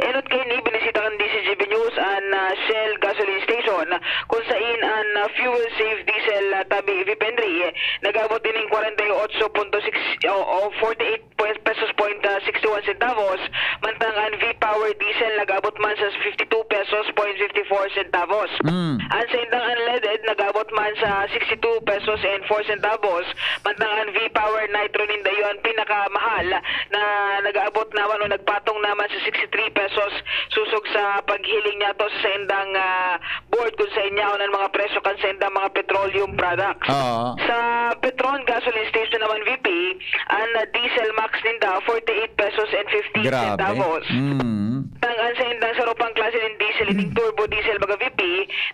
Enot kaini, binisita kan D Z G B News an ah, Shell gasoline station, kung sain an ah, fuel safe diesel ah, tabi V-Henry, eh, nag-abot ining kwarenta y otso punto six o, o forty-eight pesos point ah, sixty-one centavos, mantang an V-Power diesel nag-abot man sa fifty-two pesos point fifty-four centavos. An saindang unleaded nag-abot man sa sixty-two pesos and four centavos, mantang an V-Power Nitro nin Dayuhan pinakamahal na nag-aabot naman o nagpatong naman sa sixty-three pesos, susog sa paghiling niya to sa saindang, ah, board kung sa inyaon ang mga presyo kan saindang mga petroleum products. Oo. Sa Petron gasoline station naman, V P, ang, ah, diesel max ninda, forty-eight pesos and fifty Grabe. centavos. Mm. Ang, ang saindang sarupang klase ng diesel, ining turbo diesel, baga, V P,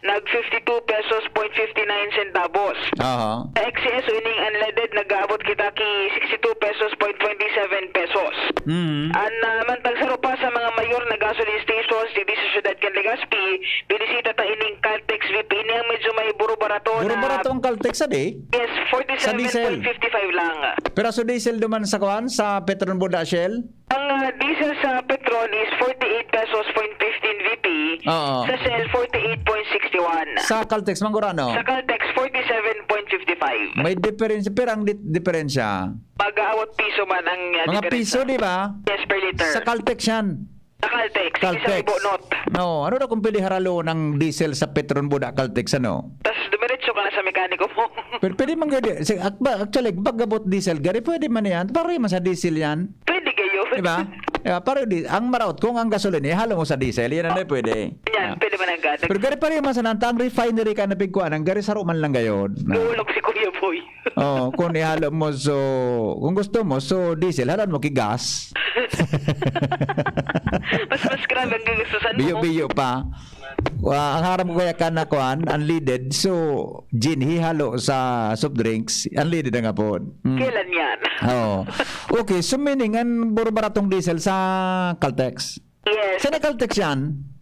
nag fifty-two pesos point fifty-nine centavos. Aha. Sa X C S o ining unleaded, nag-aabot kita ki sixty-two pesos point twenty-seven pesos. Mm. An, ah, mantang sarupa sa mga mayor na gasoline stations digdi sa siyudad kan Legazpi, binisita ta ining Caltex V P. Ini ang medyo may buro-barato na Buro-barato ang Caltex, adi? Yes, Sa diesel? forty-seven point fifty-five lang. Pero sa diesel duman sa kuan, sa Petron Buda Shell? Ang, ah, diesel sa Petron is forty-eight pesos point fifteen V P. Oo. Sa Shell, forty-eight point sixty-one. Sa Caltex, manggurano? Sa Caltex, forty-seven point fifty-five. May diferensya. Pero ang di- diferensya? Mag-aawat piso man ang, ah, Mga diferensya. piso, di ba? Yes, per liter. Sa Caltex yan. Sa Caltex, sige, sa Caltex. Ibo, not. No, ano na kung pwede haralo ng diesel sa Petron Buda Caltex, ano? Tas dumiretso ka na sa mekaniko mo. Pero pwede man gani, si- ak- ba- actually, pag-abot diesel, gari, pwede man yan. Pare man sa diesel yan. Pwede kayo. Di ba? Di ba? Pare, di, ang maraot, kung ang gasolina, ihalo mo sa diesel, yan ang pwede. Yan, Ah. pwede man ang ganag. Pero gari, pare man sa nanta, ang refinery ka na pigkuan, ang gari saro man lang gayod. Na. Tulog si Kuya Boy. Oh, kung ihalo mo, so, kung gusto mo, so, diesel, halon mo ki gas. Mas, mas grabe ang gugustusan mo. Biyo-biyo pa. Wa, ang haram ko kaya ka na kuan, unleaded. So, gin, hihalo sa soft drinks, unleaded ang hapon. Mm. Kailan yan? Oo. Okay, so meaning, ang buro-baratong diesel sa Caltex? Yes. Saan ang Caltex yan?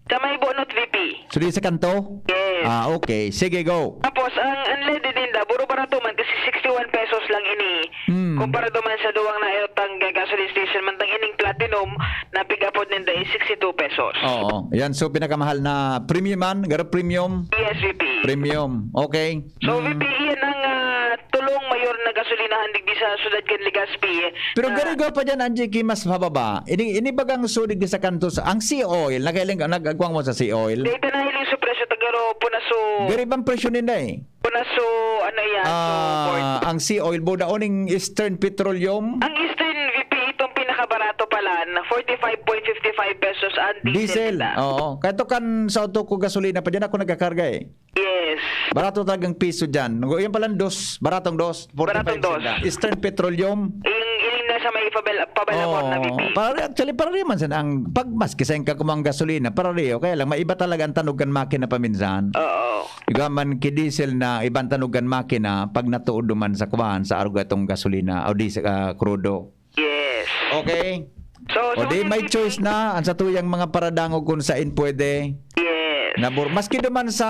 Sa may Bonot V P. So, di sa kanto? Yes. Ah, okay. Sige, go. Tapos, ang unleaded ninda, buro-barato man kasi sixty-one pesos lang ini. Hmm. Kumpara duman sa duwang nairot tang gasoline station, mantang ining Platinum, na pig-apod ninda is sixty-two pesos. Oo. Yan. So, pinakamahal na premium man, garo premium? Yes, V P. Premium. Okay. So, Hmm. V P, iyan ang, ah, tulong mayor na gasolinahan digdi sa siyudad kan Legazpi. Pero Ah. garo pa dyan, Angie, ki mas pababa. Ini, ini bagang sudig di sa kanto sa, ang sea oil, nakailing, nag-agwang mo sa sea oil? Dahil pinahiling sa presyo, tagaro, punaso. Garo bang presyo ninda eh? Punaso, ano yan, so, Ah, board. Ang sea oil, boda o ning Eastern Petroleum? Ang Eastern V P, itong pinakabarato pala, na forty-five point fifty-five pesos ang diesel Diesel, nila. Oo. Kahit kan sa auto ko gasolina pa dyan, ako nagkakarga eh. Yes. Barato talagang piso dyan. Yan palang dos, baratong dos, Baratong forty-five dos. sila. Eastern Petroleum. Yung, yung nasa may pabel-, pabalabor na Oo. V P. Para, actually, para rin man sana ang pag, maski sa ka kumang gasolina, para rin, kaya lang, maiba talaga ang tanog kan makina paminsan. Oo. Iba man ki diesel na ibang tanog kan makina, pag natuod duman sa kuwan, sa arog atong gasolina, o di sa, ah, krudo. Yes. Okay? So, O so di, may V P choice na ang satuyang mga paradangog kung sain pwede. Yes. Nabor-, maski duman sa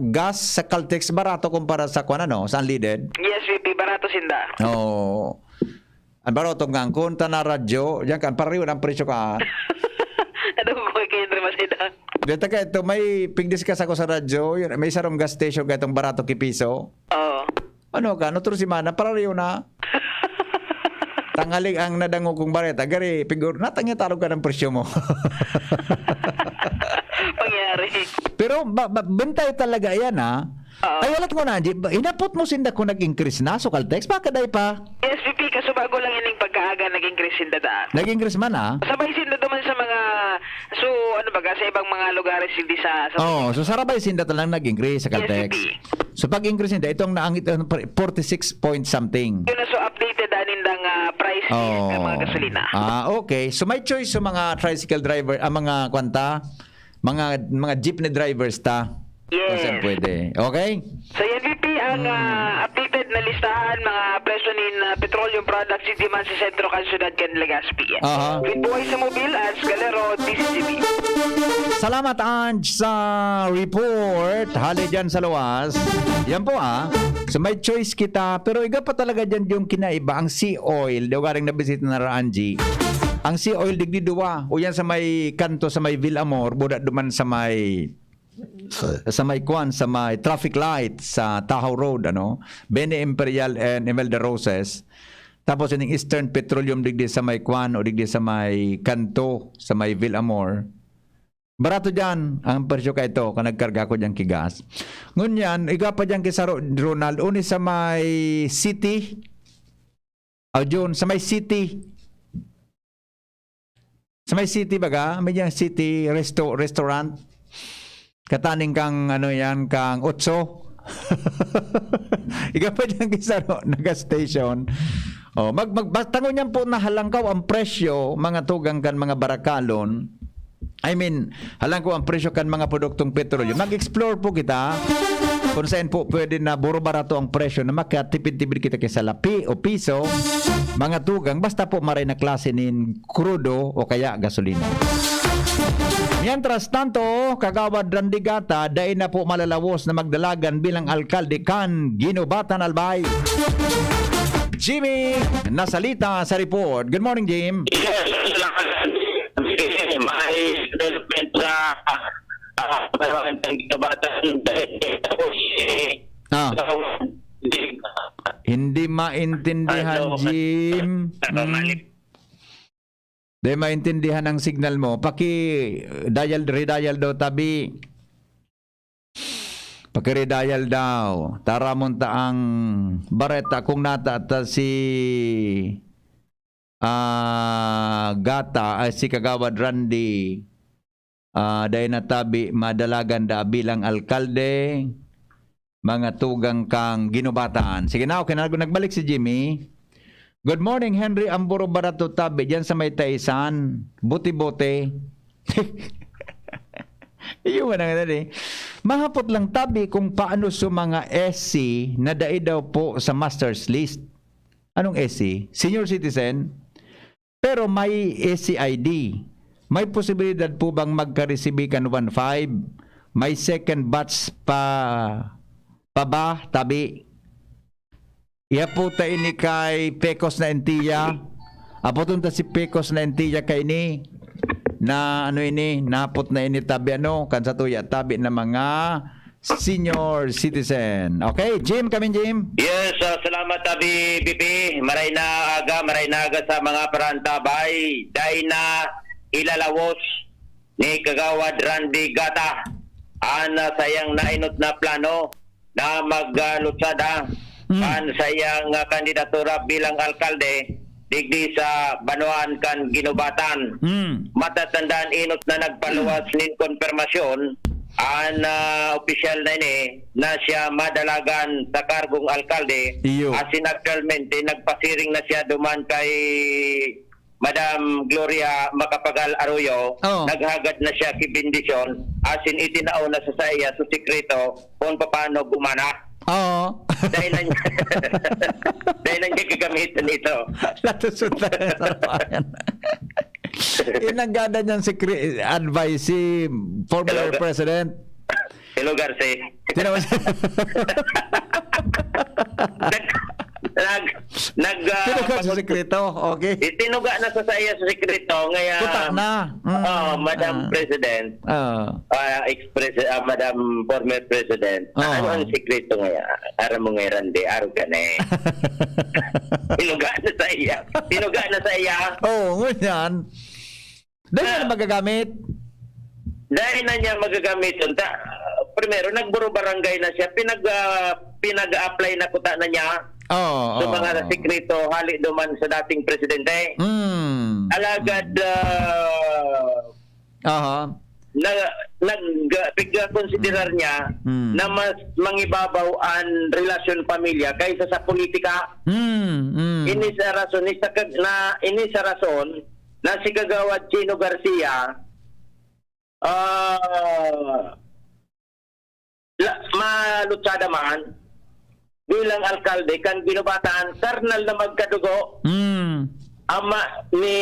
gas, sa Caltex, barato kumpara sa kuwan, ano, sa unleaded. Yes, V P, barato sinda. Oo. Ang barato nga, kung ta na radyo, yan ka, pareho ng presyo ka. Ano ko kay Kendra Masida? Dito ka, ito, may pigdiskas ako sa radyo, yun, may sarong gas station ka itong barato ki piso. Oo. Ano ka, ano, otro semana, pareho na. Tangaling ang nadango kong bareta, gari, pigor, natangya tarog ka ng presyo mo. Pangyari. Pero ba, ba, bantay talaga yan, ha? Oo. Ay, walat ko na, Angie. Ba, hinapot mo sinda kung nag-increase na, so Caltex, baka day pa? Yes, V P, kaso bago lang ining pagkaaga nag-increase sinda daan. Nag-increase man, ah? Sabay sinda duman sa mga, so, ano baga, sa ibang mga lugares, hindi sa, sa Oo, so sarabay sinda talang nag-increase sa Yes, Caltex. V P. So pag-increase ninda, itong naangit, ano, pre-, forty-six point something. Yun na, so updated anin dang, ah, price Oo. ng mga gasolina. Ah, okay. So may choice sa mga tricycle driver, ah, mga kwanta, mga, mga jeepney drivers ta. Yes. Kung saan pwede. Okay? So yan, V P, ang, Hmm. ah, updated na listahan, mga presyo nin, ah, petroleum products, hindi man sa sentro kan syudad kan Legazpi. Aha. With Buhay sa Mobil at Galero, D C G B. Salamat, Ange, sa report. Hali dyan sa luwas. Yan po, ah. So may choice kita. Pero iga pa talaga dyan yung kinaiba. Ang sea oil, di ko garing nabisita na ra, Angie. Ang sea oil, digdi duwa. O yan sa may kanto, sa may Villamor, buda duman sa may sa may kwan, sa may traffic light sa Tahaw Road, ano? Bene Imperial and Imelda Roses. Tapos ining Eastern Petroleum digdi sa may kwan o digdi sa may kanto, sa may Villamor. Barato diyan ang presyo ka ito, kung nagkarga ko diyan ki gas. Ngunyan, iga pa diyan ki Saro, Ronald, uni sa may city, O, June, sa may city. Sa may city baga, may diyang city resto-, restaurant. Kataning kang, ano yan, kang Otso. Ikaw pa dyan, Kisaro, naga-station. Oh, mag, mag, ba-, tango niyan po na halangkaw ang presyo, mga tugang kan mga barakalon. I mean, halangkaw ang presyo kan mga produktong petrolyo. Mag-explore po kita kung saan po pwede na buro-barato ang presyo na makatipid-tipid kita kay salapi o piso, mga tugang, basta po maray na klase nin krudo o kaya gasolina. Mientras tanto, Kagawad Randy Gata, dai na po malalawos na magdalagan bilang alkalde kan Ginubatan, Albay. Jimmy Nasalita sa report. Good morning, Jim. Yes, salamat. May development sa ah, parang ang kabatan. Ah, hindi maintindihan, Ano, Jim. Ano, Hmm. mali. Di maintindihan ang signal mo. Paki-dial, redial daw, tabi. Paki-redial daw. Taramon ta ang bareta kung nata ta si, ah, Gata, ay, si Kagawad Randy. Ah, dai na tabi madalagan da bilang alkalde, mga tugang kang Ginubatan. Sige na, okay na, nagbalik si Jimmy. Good morning, Henry Amburo Barato, tabi, diyan sa may Taisan. Buti-buti. Iyo man ang ano eh. Mahapot lang tabi kung paano sa mga S C na dai daw po sa master's list. Anong S C? Senior citizen? Pero may S C I D. May posibilidad po bang magkaresibi kan one five? May second batch pa, pa ba, tabi? Ihaputa ini kay Pecos na Entiya. Apoton ta si Pecos na Entiya kay ini na ano ini, napot na ini tabi ano, kan sa tuya tabi na mga senior citizen. Okay, Jim, kami Jim. Yes, ah, salamat, Abi B P. Maray na aga, maray na aga sa mga parantabay. Dai na ilalawos ni Kagawad Randy Gata an, ah, sayang nainot na plano na maglutsada Mm. kan sayang, ah, kandidatura bilang alkalde digdi sa banwaan kan Ginubatan. Mm. Matatandaan inot na nagpaluwas nin konpermasyon an, ah, opisyal na ini na siya madalagan sa kargong alkalde. Iyo. Asin aktualmente, nagpasiring na siya duman kay Madam Gloria Macapagal Arroyo. Oh. Naghagad na siya ki bendisyon, asin itinao na sa saiya sa sekreto kung paano gumana. Oo. Dahil lang, dahil lang niya gagamitan ito. Natusundan na sa bayan. Inagada niyang secret advice si former Hello, president. Hello, Garce. Tinawa siya. Nag, nag, nag, ah, Tinuga sa pag- sekreto. Okay. Itinuga na sa saya sa sekreto. Ngaya, Kuta na. Mm. Oh, Madam Ah. President. Ah. Ah, ex-President, ah, Madam former President. Ah. Ano ang sekreto ngaya? Aram mo ngayon, di, araw ka na eh. Tinuga na sa iya. Tinuga na sa iya. Oo, ngunyan. Dahil Ah. na magagamit. Dahil na niya magagamit yun. Ta, primero, nagburo-barangay na siya. Pinag, ah, pinag-apply na kuta na niya Oo, sa oo, mga oo. Sekreto, hali duman sa dating presidente. Mm. Alagad, ah, Aha. na, nag, ah, pigkakonsiderar Mm. niya Mm. na mas mangibabaw an relasyon pamilya kaysa sa politika. Mm, mm. Ini sa rason, ni sa kag-, na, ini sa rason na si Kagawad Chino Garcia, ah, la-, malutsada man bilang alkalde kan Ginubatan, karnal na magkadugo. Mm. Ama ni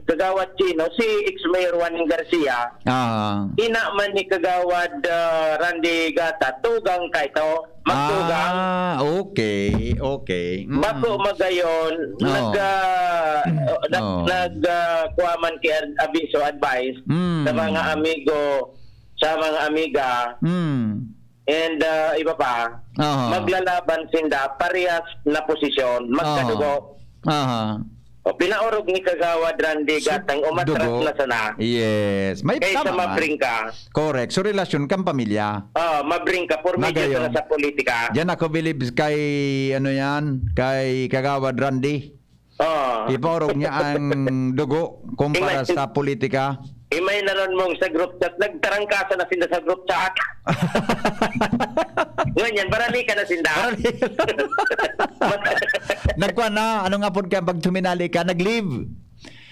Kagawad Chino, si ex-Mayor Juan Garcia, Ah. ina man ni Kagawad, ah, Randy Gata, tugang ka ito. Magtugang. Ah, okay, okay. Mm. Bako magayon, Oo. nag, ah, nag, Oo. nag, ah, kuha man ki ad-, abiso, advice Mm. sa mga amigo, sa mga amiga. Mm. And, ah, iba pa, Oo. maglalaban sinda, parehas na posisyon, magkadugo. Oo. Aha. O, pinaorog ni Kagawad Randy Gatang, umatras na sana. Yes. May, kaysa tama man. Mabring ka. Correct. So, relasyon kang pamilya. Ah, mabring ka, por medyo Magayon. Sana sa politika. Diyan ako believe kay, ano yan, kay Kagawad Randy. Oo. Ipaorog niya ang dugo kumpara Imagine. Sa politika. Imay na ron mong sa group chat, nagtarangkasan na sinda sa group chat. Ngunyan, barali ka na sinda. Barali ka na. Nagkuha na, anong apod ka, pag tuminali ka, nag-leave.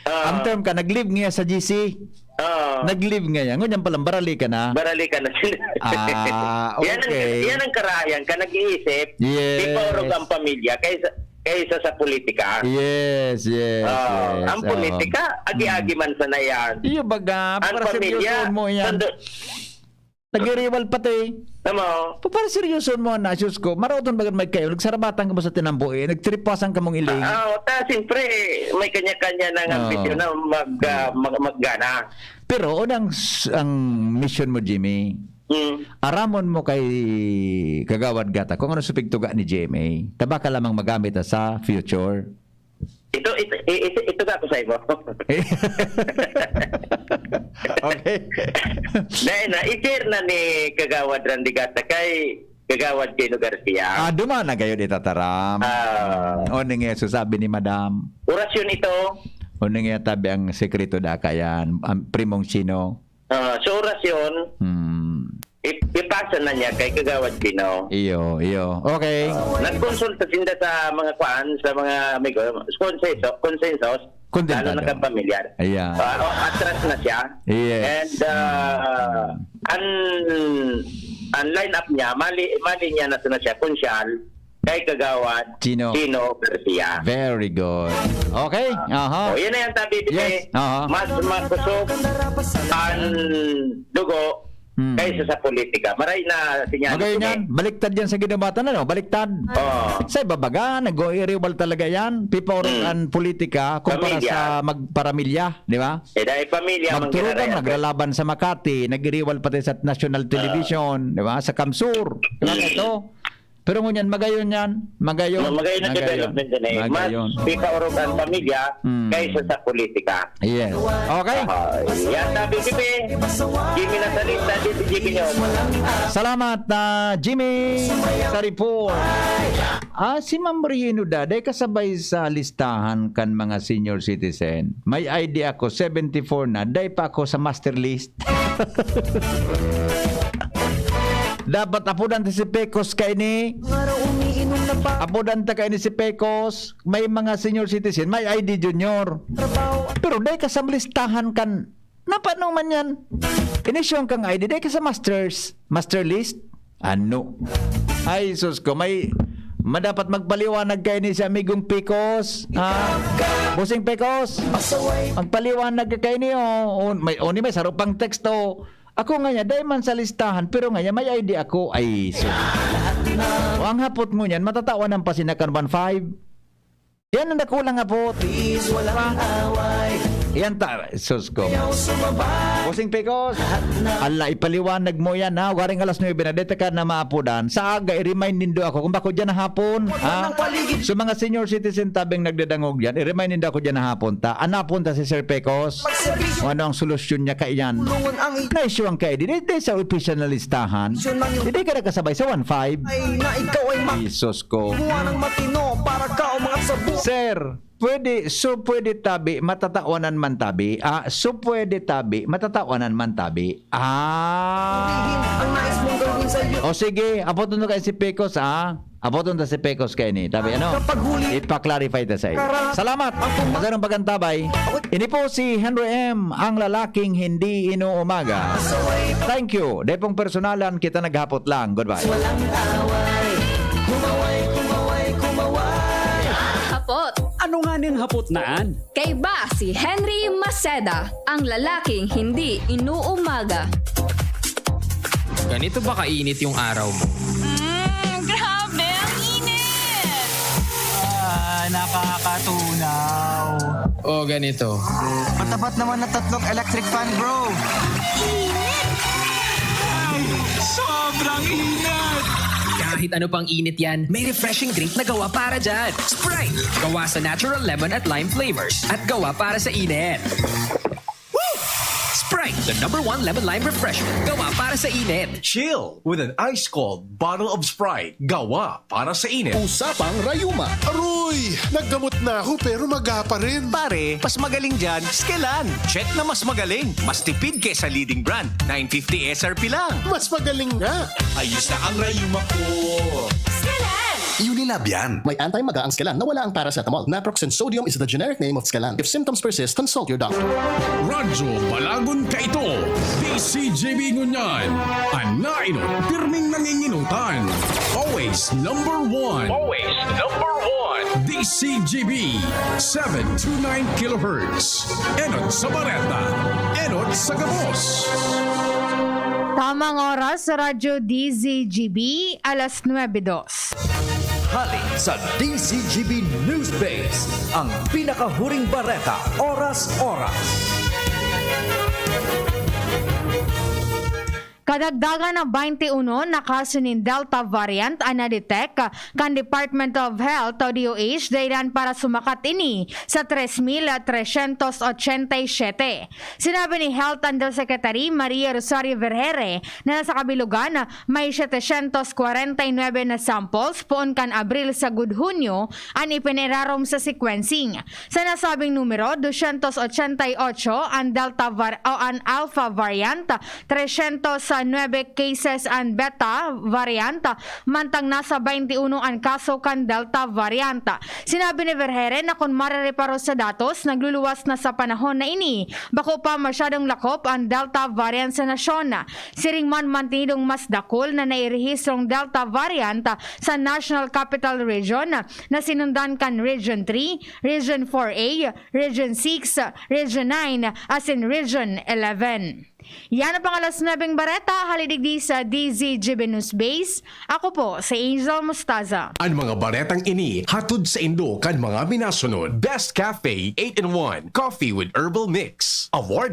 Ah. Ang term ka, nag-leave nga sa G C. Ah. Nag-leave nga yan. Ngunyan palang, barali ka na. Barali ka na sinda. Ah, okay. Yan ang, yan ang karahayan ka, nag-iisip. Yes. Di pa urog ang pamilya kaysa, kaysa sa politika. Yes, yes, Ah, yes. Ang Oo. Politika, agi-agi Mm. man sana yan. Iyo baga, Ang para pamilya, seryosohon mo yan. Nag-iriwal pati. Tama. Pa-, para seryosohon mo na, Diyos ko. Maroton baga may kayo, nagsarabatan ka mo sa tinampo eh, nagtripasan ka mong iling. Ah, ah, ta, siyempre, may kanya-kanya ng Oo. Ambisyon na mag-, ah, mag-, maggana. Pero unang s-, ang mission mo, Jimmy, Mm. Aramon mo kay Kagawad Gata kung ano sa pigtuga ni G M A. Taba ka lamang magamit na sa future. Ito, ito, i-, ito, ito ka ako sa imo. Okay. Dahil na, i-share na ni Kagawad Randy Gata kay Kagawad Gino Garcia. Ah, duman na gayon itataram. Ah. O, ning Jesus, sabi ni Madam. Orasyon ito. O, ning tabi ang sekreto da kayan, ang primong sino? Ah, so orasyon, Hmm. ip-, ipasa na niya kay Kagawad Pino. Iyo, iyo. Okay. Ah, nagkonsulta sinda sa mga kuan, sa mga amigo, konsenso, konsensos, Kundin lalo na tado. Kang pamilyar. Ayan. Ah, oh, atras na siya. Yes. And, ah, Hmm. ang, ang line-up niya, mali, mali niya na sana siya, konsyal, kay Kagawad Chino. Chino Garcia. Very good. Okay? Ah. Aha. Oh, yun na yan, Tabi. Yes. Aha. Mas makusog ang dugo Hmm. kaysa sa politika. Maray na sinyal. Magayon yan. Baliktad yan sa ginubatan, ano? Baliktad. Oo. Sa iba baga, nag-o-iriwal talaga yan. Pipaurok Hmm. Ang politika kumpara Pamilya. Sa magparamilya, di ba? Eh, dahil pamilya, Magturugang manggiraray. Naglalaban sa Makati, nag-iriwal pati sa national Ah. Television, di ba? Sa Kamsur. Di ba Hmm. ito? Pero ngunyan, magayon yan. Magayon. Ma-, magayon ang Magayon. Development din eh. Magayon. Mas pikaurog ang pamilya Hmm. kaysa sa politika. Yes. Okay. Ah, yan na, P P P. Jimmy Nazarita, D P G P News. Salamat, ah, Jimmy, sa report. Ah, si Ma'am Rieno da, dai kasabay sa listahan kan mga senior citizen. May I D ako, seventy-four na, dai pa ako sa master list. Dapat apodan ta si Pecos kaini. Apodan ta kaini si Pecos. May mga senior citizen, may I D junior. Pero dai ka sa listahan kan, napano man yan? Inisyuhan kang I D, dai ka sa masters, master list. Ano? Ay, sus ko, may, madapat magpaliwanag kaini si amigong Pecos. Ha? Bossing Pecos, magpaliwanag ka kaini, oh. O, may, o, ni may saro pang text, oh. Ako nga niya, dai man sa listahan, pero nga niya, may I D ako. Ay, sus. O, ang hapot mo niyan, matatawan ang pasinakan one five. Yan ang nakulang hapot. Please, walang away. Yan ta-, sus ko. Ayaw sumabay. Bossing Pecos. Lahat na. Ala, ipaliwanag mo yan, ha? Waring alas nuebe na, dito ka na maapodan. Sa aga, i-remind nindo ako kung bako dyan na hapon, ha? Walang paligid. So, mga senior citizen tabing nagdadangog yan, i-remind nindo ako dyan na hapon, ta. Anapon ta si Sir Pecos. Magserbisyo. Kung ano ang solusyon niya kaiyan. Tulungan ang i- Na-issue ang kayo. Di, di sa opisyal na listahan. Siya nang Di, di ka nakasabay sa one five. Ay, na ikaw ay mak- Isos ko. Gumawa ng matino para ka umangat sa buhay. Sir, pwede, so pwede tabi, matatawanan man tabi. Ah, so pwede tabi, matatawanan man tabi. Ah. Sabihin ang nais mong gawin sa'yo. O sige, apoton mo kayo si Pecos, ah. Apoton ta si Pecos kaini. Tabi, ano? Kapag huli, Ipa-clarify ta sa iyo. Kara- Salamat. Ang puma- Masyadong pagantabay. Ini po si Henry M, ang lalaking hindi inuumaga. Thank you. Dai pong personalan, kita naghapot lang. Goodbye. Walang away. Kumaway, kumaway, kumaway. Hapot. Ano nga ning hapot naan? Kaiba si Henry Maceda, ang lalaking hindi inuumaga. Ganito ba kainit yung araw mo? Mm, grabe, ang init! Ah, nakakatunaw. O, ganito. Matapat naman na tatlong electric fan, bro. Init! Ay, sobrang init! Kahit ano pang init yan, may refreshing drink na gawa para dyan. Sprite! Gawa sa natural lemon at lime flavors at gawa para sa init. Woo! Sprite, the number one lemon lime refreshment. Gawa para sa init. Chill with an ice cold bottle of Sprite. Gawa para sa init. Usapang Rayuma. Aroy! Naggamot na ako pero maga pa rin. Pare, mas magaling dyan, Skelan. Check na mas magaling. Mas tipid kesa leading brand. Nine fifty S R P lang. Mas magaling nga. Ayos na ang rayuma ko. Skelan! Unilab yan. May anti-maga ang Skelan na wala ang paracetamol. Naproxen sodium is the generic name of Skelan. If symptoms persist, consult your doctor. Radyo Balagon Kaito, D C G B Ngunyan. An nainot, pirming nanginginutan. Always number one. Always number one. D C G B, seven two nine kilohertz. Enot sa bareta. Enot sa gabos. Tamang oras sa Radyo D Z G B, alas nuebe dos. Hali sa D Z G B News Base, ang pinakahuring bareta, oras-oras. Kadagdagan na baynte uno na kaso nin Delta variant an na-detect kan Department of Health o D O H dahilan para sumakat ini sa tres mil tresyentos ochenta y siyete. Sinabi ni Health Undersecretary Maria Rosario Vergeire na sa kabilugan, may setecientos kwarenta y nuebe na samples poon kan Abril sagud Hunyo an ipinirarom sa sequencing. Sa nasabing numero, dosyentos ochenta y ocho an Delta var-, o an Alpha variant, tresyentos nuebe cases an Beta variant, mantang nasa baynte uno an kaso kan Delta variant. Sinabi ni Vergeire na kun marereparo sa datos, nagluluwas na sa panahon na ini, bako pa masyadong lakop an Delta variant sa nasyon. Siring man, mantinidong mas dakul na nairehistrong Delta variant sa National Capital Region, na sinundan kan Region three, Region four A, Region six, Region nine, asin Region eleven. Yan ang pang alas nuebeng bareta, hali digdi sa D Z G B News Base. Ako po si Angel Mostaza. An mga baretang ini hatod saindo kan mga minasunod: Best Cafe, eight-in-one Coffee with Herbal Mix. Awarded